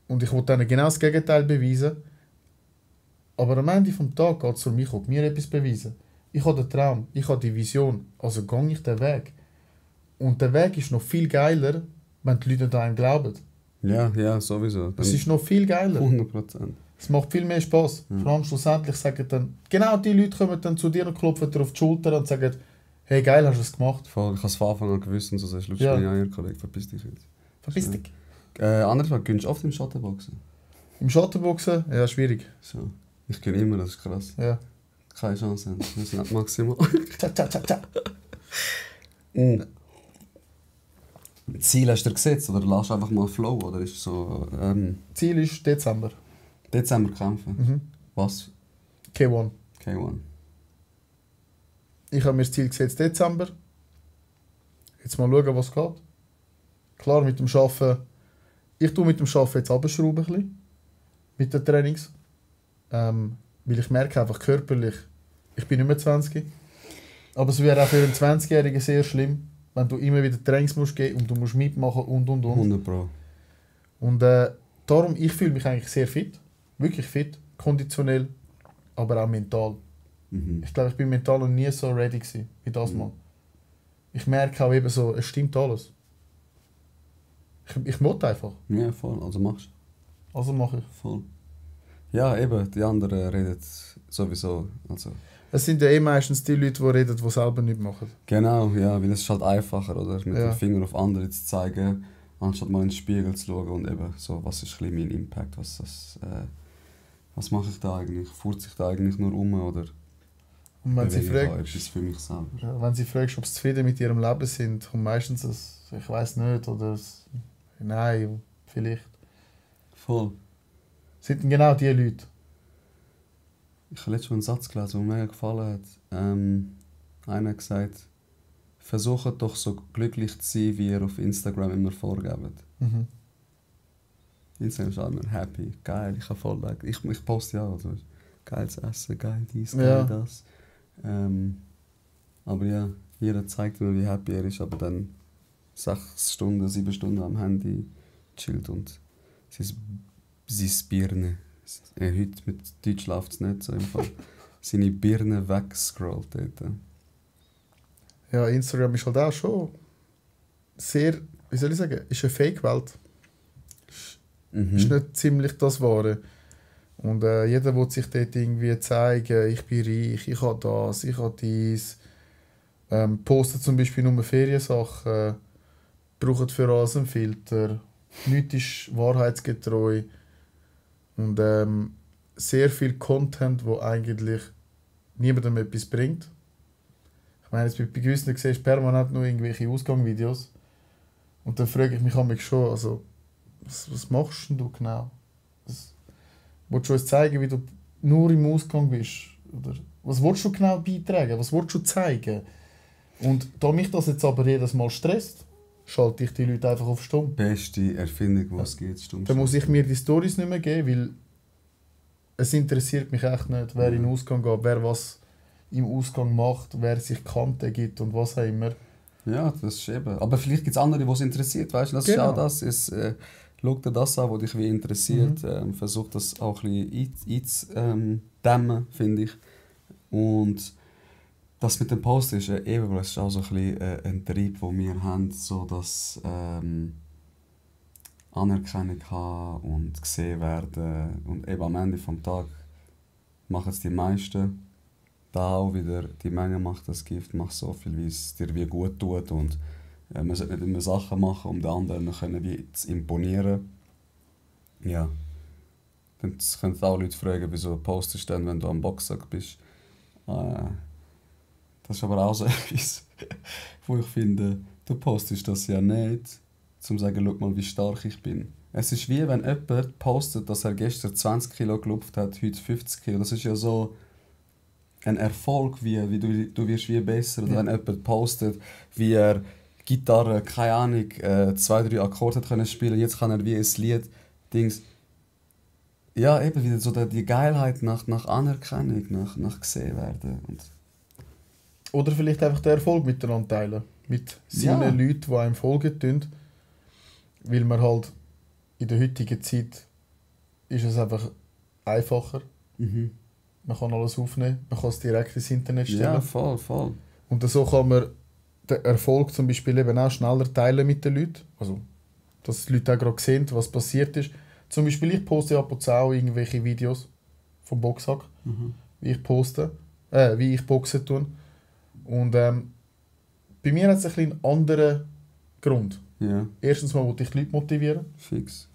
Und ich will dann genau das Gegenteil beweisen. Aber am Ende des Tages geht es um mich, ich will mir etwas beweisen. Ich habe den Traum, ich habe die Vision, also gehe ich den Weg. Und der Weg ist noch viel geiler, wenn die Leute an einen glauben. Ja, sowieso. Es ist noch viel geiler. 100%. Es macht viel mehr Spass. Vor allem schlussendlich sagen dann, genau die Leute kommen dann zu dir und klopfen dir auf die Schulter und sagen, hey, geil, hast du es gemacht. Voll, ich habe es von Anfang an gewusst und so sagst du, ja, Kollege, verpiss dich jetzt. Verpiss dich. Andere Frage, gönnst du oft im Schattenboxen? Im Schattenboxen? Ja, schwierig. So. Ich gönne immer, das ist krass. Ja. Keine Chance haben. Das ist nicht maximal. Tja. Ziel hast du dir gesetzt oder lässt du einfach mal flow? Oder ist so, Ziel ist Dezember. Dezember kämpfen? Mhm. Was? K1. K1. Ich habe mir das Ziel gesetzt, Dezember. Jetzt mal schauen, was geht. Klar, mit dem Arbeiten. Ich tue mit dem Arbeiten jetzt runterschrauben, ein bisschen. Mit den Trainings. Weil ich merke einfach körperlich, ich bin nicht mehr 20. Aber es wäre auch für einen 20-Jährigen sehr schlimm, wenn du immer wieder Trainings musst geben und du musst mitmachen und. 100 Pro. Und darum, ich fühle mich eigentlich sehr fit. Wirklich fit. Konditionell, aber auch mental. Mhm. Ich glaube, ich bin mental noch nie so ready gewesen wie das Mal. Ich merke auch eben so, es stimmt alles. Ich muss einfach. Ja, voll. Also machst du. Also mache ich. Voll. Ja, eben, die anderen reden sowieso. Also. Es sind ja eh meistens die Leute, die reden, die selber nicht machen. Genau, ja, weil es ist halt einfacher, oder? Mit Ja. dem Finger auf andere zu zeigen, anstatt mal in den Spiegel zu schauen und eben so, was ist ein bisschen mein Impact, was mache ich da eigentlich? Furze ich da eigentlich nur um oder Und wenn sie bewege ich auch fragst, etwas für mich selber? ja, wenn sie fragst, ob sie zufrieden mit ihrem Leben sind, kommt meistens ein «Ich weiß nicht» oder ein «Nein, vielleicht». Voll. Das sind genau die Leute. Ich habe letztens einen Satz gelesen, der mir mega gefallen hat. Einer hat gesagt, versucht doch so glücklich zu sein, wie ihr auf Instagram immer vorgebt. Mhm. Instagram ist auch immer happy, geil, ich habe voll like. Ich poste ja, also geiles Essen, geil dies, Ja. geil das. Aber ja, jeder zeigt mir, wie happy er ist, aber dann 6 Stunden, 7 Stunden am Handy chillt und sein Birne. Heute mit Deutsch läuft es nicht so im Fall. Seine Birne wegscrollt dort. Ja, Instagram ist halt auch schon sehr, wie soll ich sagen, ist eine Fake-Welt. Ist nicht ziemlich das Wahre. Und jeder will sich dort irgendwie zeigen, ich bin reich, ich habe das, ich habe dies. Postet zum Beispiel nur Feriensachen, braucht für alles einen Filter. Nichts ist wahrheitsgetreu. Und sehr viel Content, wo eigentlich niemandem etwas bringt. Ich meine, jetzt bei gewissen siehst du permanent nur irgendwelche Ausgangsvideos. Und dann frage ich mich manchmal schon, also, was machst denn du genau? Willst du uns zeigen, wie du nur im Ausgang bist? Oder was willst du genau beitragen? Was willst du zeigen? Und da mich das jetzt aber jedes Mal stresst, schalte ich die Leute einfach auf Stumm. Beste Erfindung, was es gibt, stumm. Dann muss ich mir die Storys nicht mehr geben, weil es interessiert mich echt nicht, wer in den Ausgang geht, wer was im Ausgang macht, wer sich Kante gibt und was auch immer. Ja, das ist eben. Aber vielleicht gibt es andere, die es interessiert, weißt du? Das Genau. ist auch das. Schau dir das an, was dich wie interessiert. Versuch das auch ein bisschen einzudämmen, finde ich. Und das mit dem Post ist eben, das ist auch so ein bisschen ein Trieb, den wir haben, so dass Anerkennung haben und gesehen werden. Und eben am Ende des Tages machen es die meisten. Da auch wieder, die Menge macht das Gift, macht so viel, wie es dir wie gut tut. Und man sollte nicht immer Sachen machen, um den anderen können wie zu imponieren. Ja. Dann können auch Leute fragen, wieso postest du dann, wenn du am Boxsack bist. Das ist aber auch so etwas, wo ich finde, du postest das ja nicht, um zu sagen, schau mal, wie stark ich bin. Es ist wie wenn jemand postet, dass er gestern 20 Kilo gelupft hat, heute 50 Kilo. Das ist ja so ein Erfolg, wie du wirst wie besser. Oder wenn jemand postet, wie er Gitarre, keine Ahnung, 2, 3 Akkorde hat können spielen, jetzt kann er wie ein Lied, Dings. Ja, eben wieder so die Geilheit nach Anerkennung, nach gesehen werden. Und Oder vielleicht einfach den Erfolg miteinander teilen. Mit seinen Leuten, die einem folgen tun. Weil man halt in der heutigen Zeit ist es einfach einfacher. Man kann alles aufnehmen, man kann es direkt ins Internet stellen. Ja, voll. Und so kann man den Erfolg zum Beispiel eben auch schneller teilen mit den Leuten. Also, dass die Leute auch gerade sehen, was passiert ist. Zum Beispiel, ich poste ab und zu auch irgendwelche Videos vom Boxsack, wie ich boxen tue. Und bei mir hat es ein bisschen einen anderen Grund. Ja. Erstens mal wollte ich die Leute motivieren. Fix.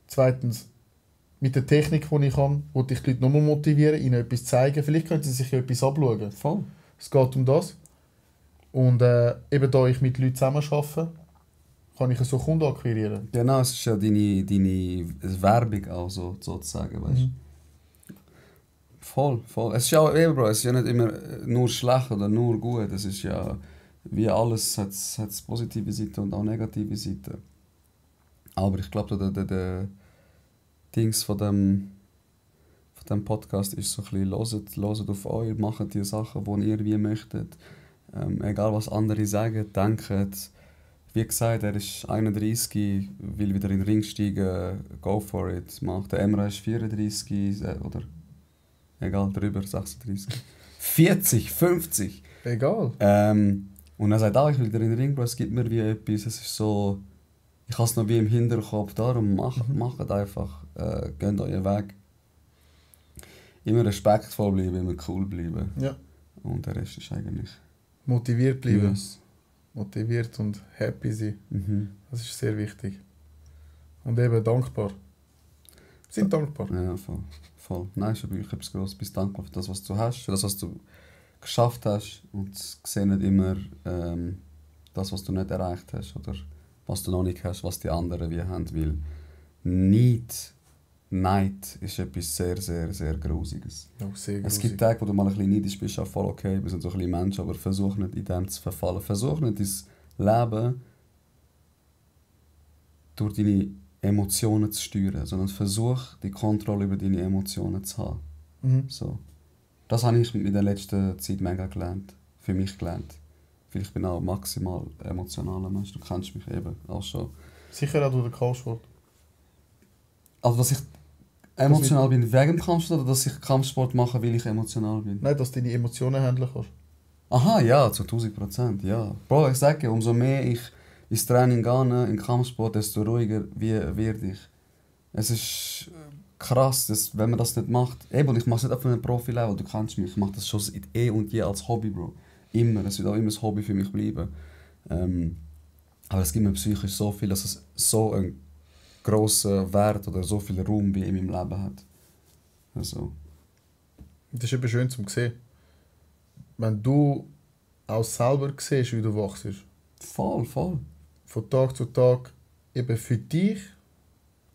Zweitens, mit der Technik, die ich habe, wollte ich die Leute nochmal motivieren, ihnen etwas zeigen. Vielleicht können sie sich ja etwas abschauen. Voll. Es geht um das. Und eben da ich mit Leuten zusammenarbeite, kann ich so Kunden akquirieren. Genau, es ist ja deine Werbung auch so, sozusagen, weißt du. Voll. Es ist ja auch eben, Bro, es ist ja nicht immer nur schlecht oder nur gut. Es ist ja, wie alles hat es positive Seiten und auch negative Seiten. Aber ich glaube, der Dings von dem Podcast ist so ein bisschen, hört auf euch, macht die Sachen, die ihr wie möchtet. Egal was andere sagen, denkt. Wie gesagt, er ist 31, will wieder in den Ring steigen, go for it. Macht. Der Emre ist 34 oder egal, drüber, 36. 40, 50. Egal. Und er sagt auch, ich will wieder in den Ring, Bro, es gibt mir wie etwas, es ist so, ich habe es noch wie im Hinterkopf, darum macht einfach, geht euren Weg. Immer respektvoll bleiben, immer cool bleiben. Ja. Und der Rest ist eigentlich... Motiviert bleiben. Yes. Motiviert und happy sein. Mhm. Das ist sehr wichtig. Und eben dankbar. Sind dankbar. Ja, voll. Nein, ist aber etwas Grosses. Bist dankbar für das, was du hast, für das, was du geschafft hast. Und sehe nicht immer das, was du nicht erreicht hast oder was du noch nicht hast, was die anderen wie haben. Weil Neid ist etwas sehr, sehr, sehr Grusiges. Oh, sehr Es gibt Tage, wo du mal ein bisschen neidisch bist, auch voll okay, wir sind so ein bisschen Menschen, aber versuch nicht in dem zu verfallen. Versuch nicht dein Leben durch deine Emotionen zu steuern, sondern versuch die Kontrolle über deine Emotionen zu haben. Mhm. So. Das habe ich in der letzten Zeit mega gelernt, für mich gelernt. Vielleicht bin ich auch maximal emotionaler Mensch, du kennst mich eben auch schon. Sicher auch durch den Kampfsport. Also, dass ich emotional bin wegen dem Kampfsport oder dass ich Kampfsport mache, weil ich emotional bin? Nein, dass du deine Emotionen handeln kannst. Aha, ja, zu 1000%, ja. Bro, ich sage, umso mehr ich ins Training gehe, in den Kampfsport, desto ruhiger werde ich. Es ist krass, wenn man das nicht macht. Eben, und ich mache es nicht auf einem Profi-Level, du kennst mich, ich mache das schon seit und je als Hobby, Bro. Immer, es wird auch immer ein Hobby für mich bleiben. Aber es gibt mir psychisch so viel, dass es so ein grossen Wert oder so viel Raum wie in meinem Leben hat. Also. Das ist eben schön zu sehen. Wenn du auch selber siehst, wie du wachst. Voll. Von Tag zu Tag eben für dich.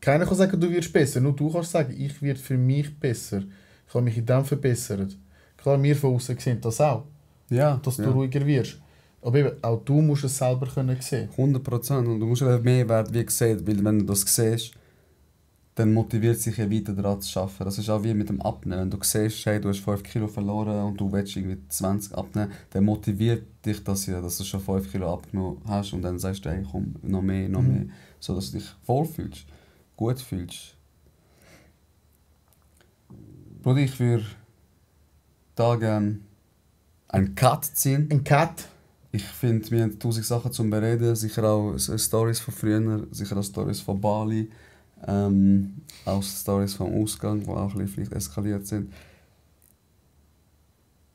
Keiner kann sagen, du wirst besser. Nur du kannst sagen, ich werde für mich besser. Ich habe mich in dem verbessert. Klar, wir von außen sehen das auch. Ja, dass du ruhiger wirst. Aber eben, auch du musst es selber sehen. 100%. Und du musst eben mehr Wert wie gesehen, weil wenn du das siehst, dann motiviert sich ja weiter daran zu arbeiten. Das ist auch wie mit dem Abnehmen. Wenn du siehst, hey, du hast 5 Kilo verloren und du willst irgendwie 20 abnehmen, dann motiviert dich das ja, dass du schon 5 Kilo abgenommen hast und dann sagst du, hey, komm, noch mehr, so dass du dich wohlfühlst, gut fühlst. Bruder, ich würde da gerne einen Cut ziehen. Ein Cut? Ich finde, wir haben 1000 Sachen zum Bereden, sicher auch Stories von früher, sicher auch Stories von Bali, auch Stories vom Ausgang, die auch ein bisschen vielleicht eskaliert sind.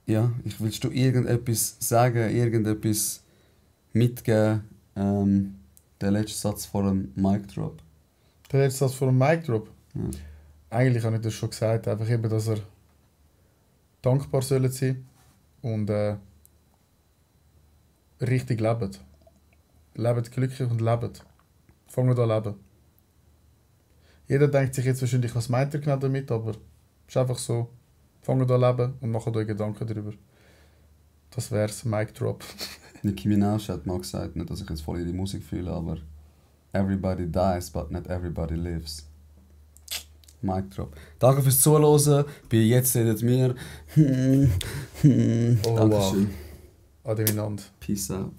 Ja, willst du irgendetwas sagen, irgendetwas mitgeben? Der letzte Satz vor dem Mic Drop. Der letzte Satz vor dem Mic Drop? Ja. Eigentlich habe ich das schon gesagt, einfach eben, dass er dankbar sollen sein und richtig lebt. Lebt glücklich und lebt. Fangen an leben. Jeder denkt sich jetzt wahrscheinlich, was meint er genau damit, aber es ist einfach so. Fangen an leben und macht euch Gedanken darüber. Das wär's, Mic Drop. Nicki Minaj hat mal gesagt, nicht, dass ich jetzt voll ihre Musik fühle, aber everybody dies, but not everybody lives. Mic Drop. Danke fürs Zuhören. Bei «Jetzt redet mir». Oh, Dankeschön. wow. Ade miteinander. Peace out.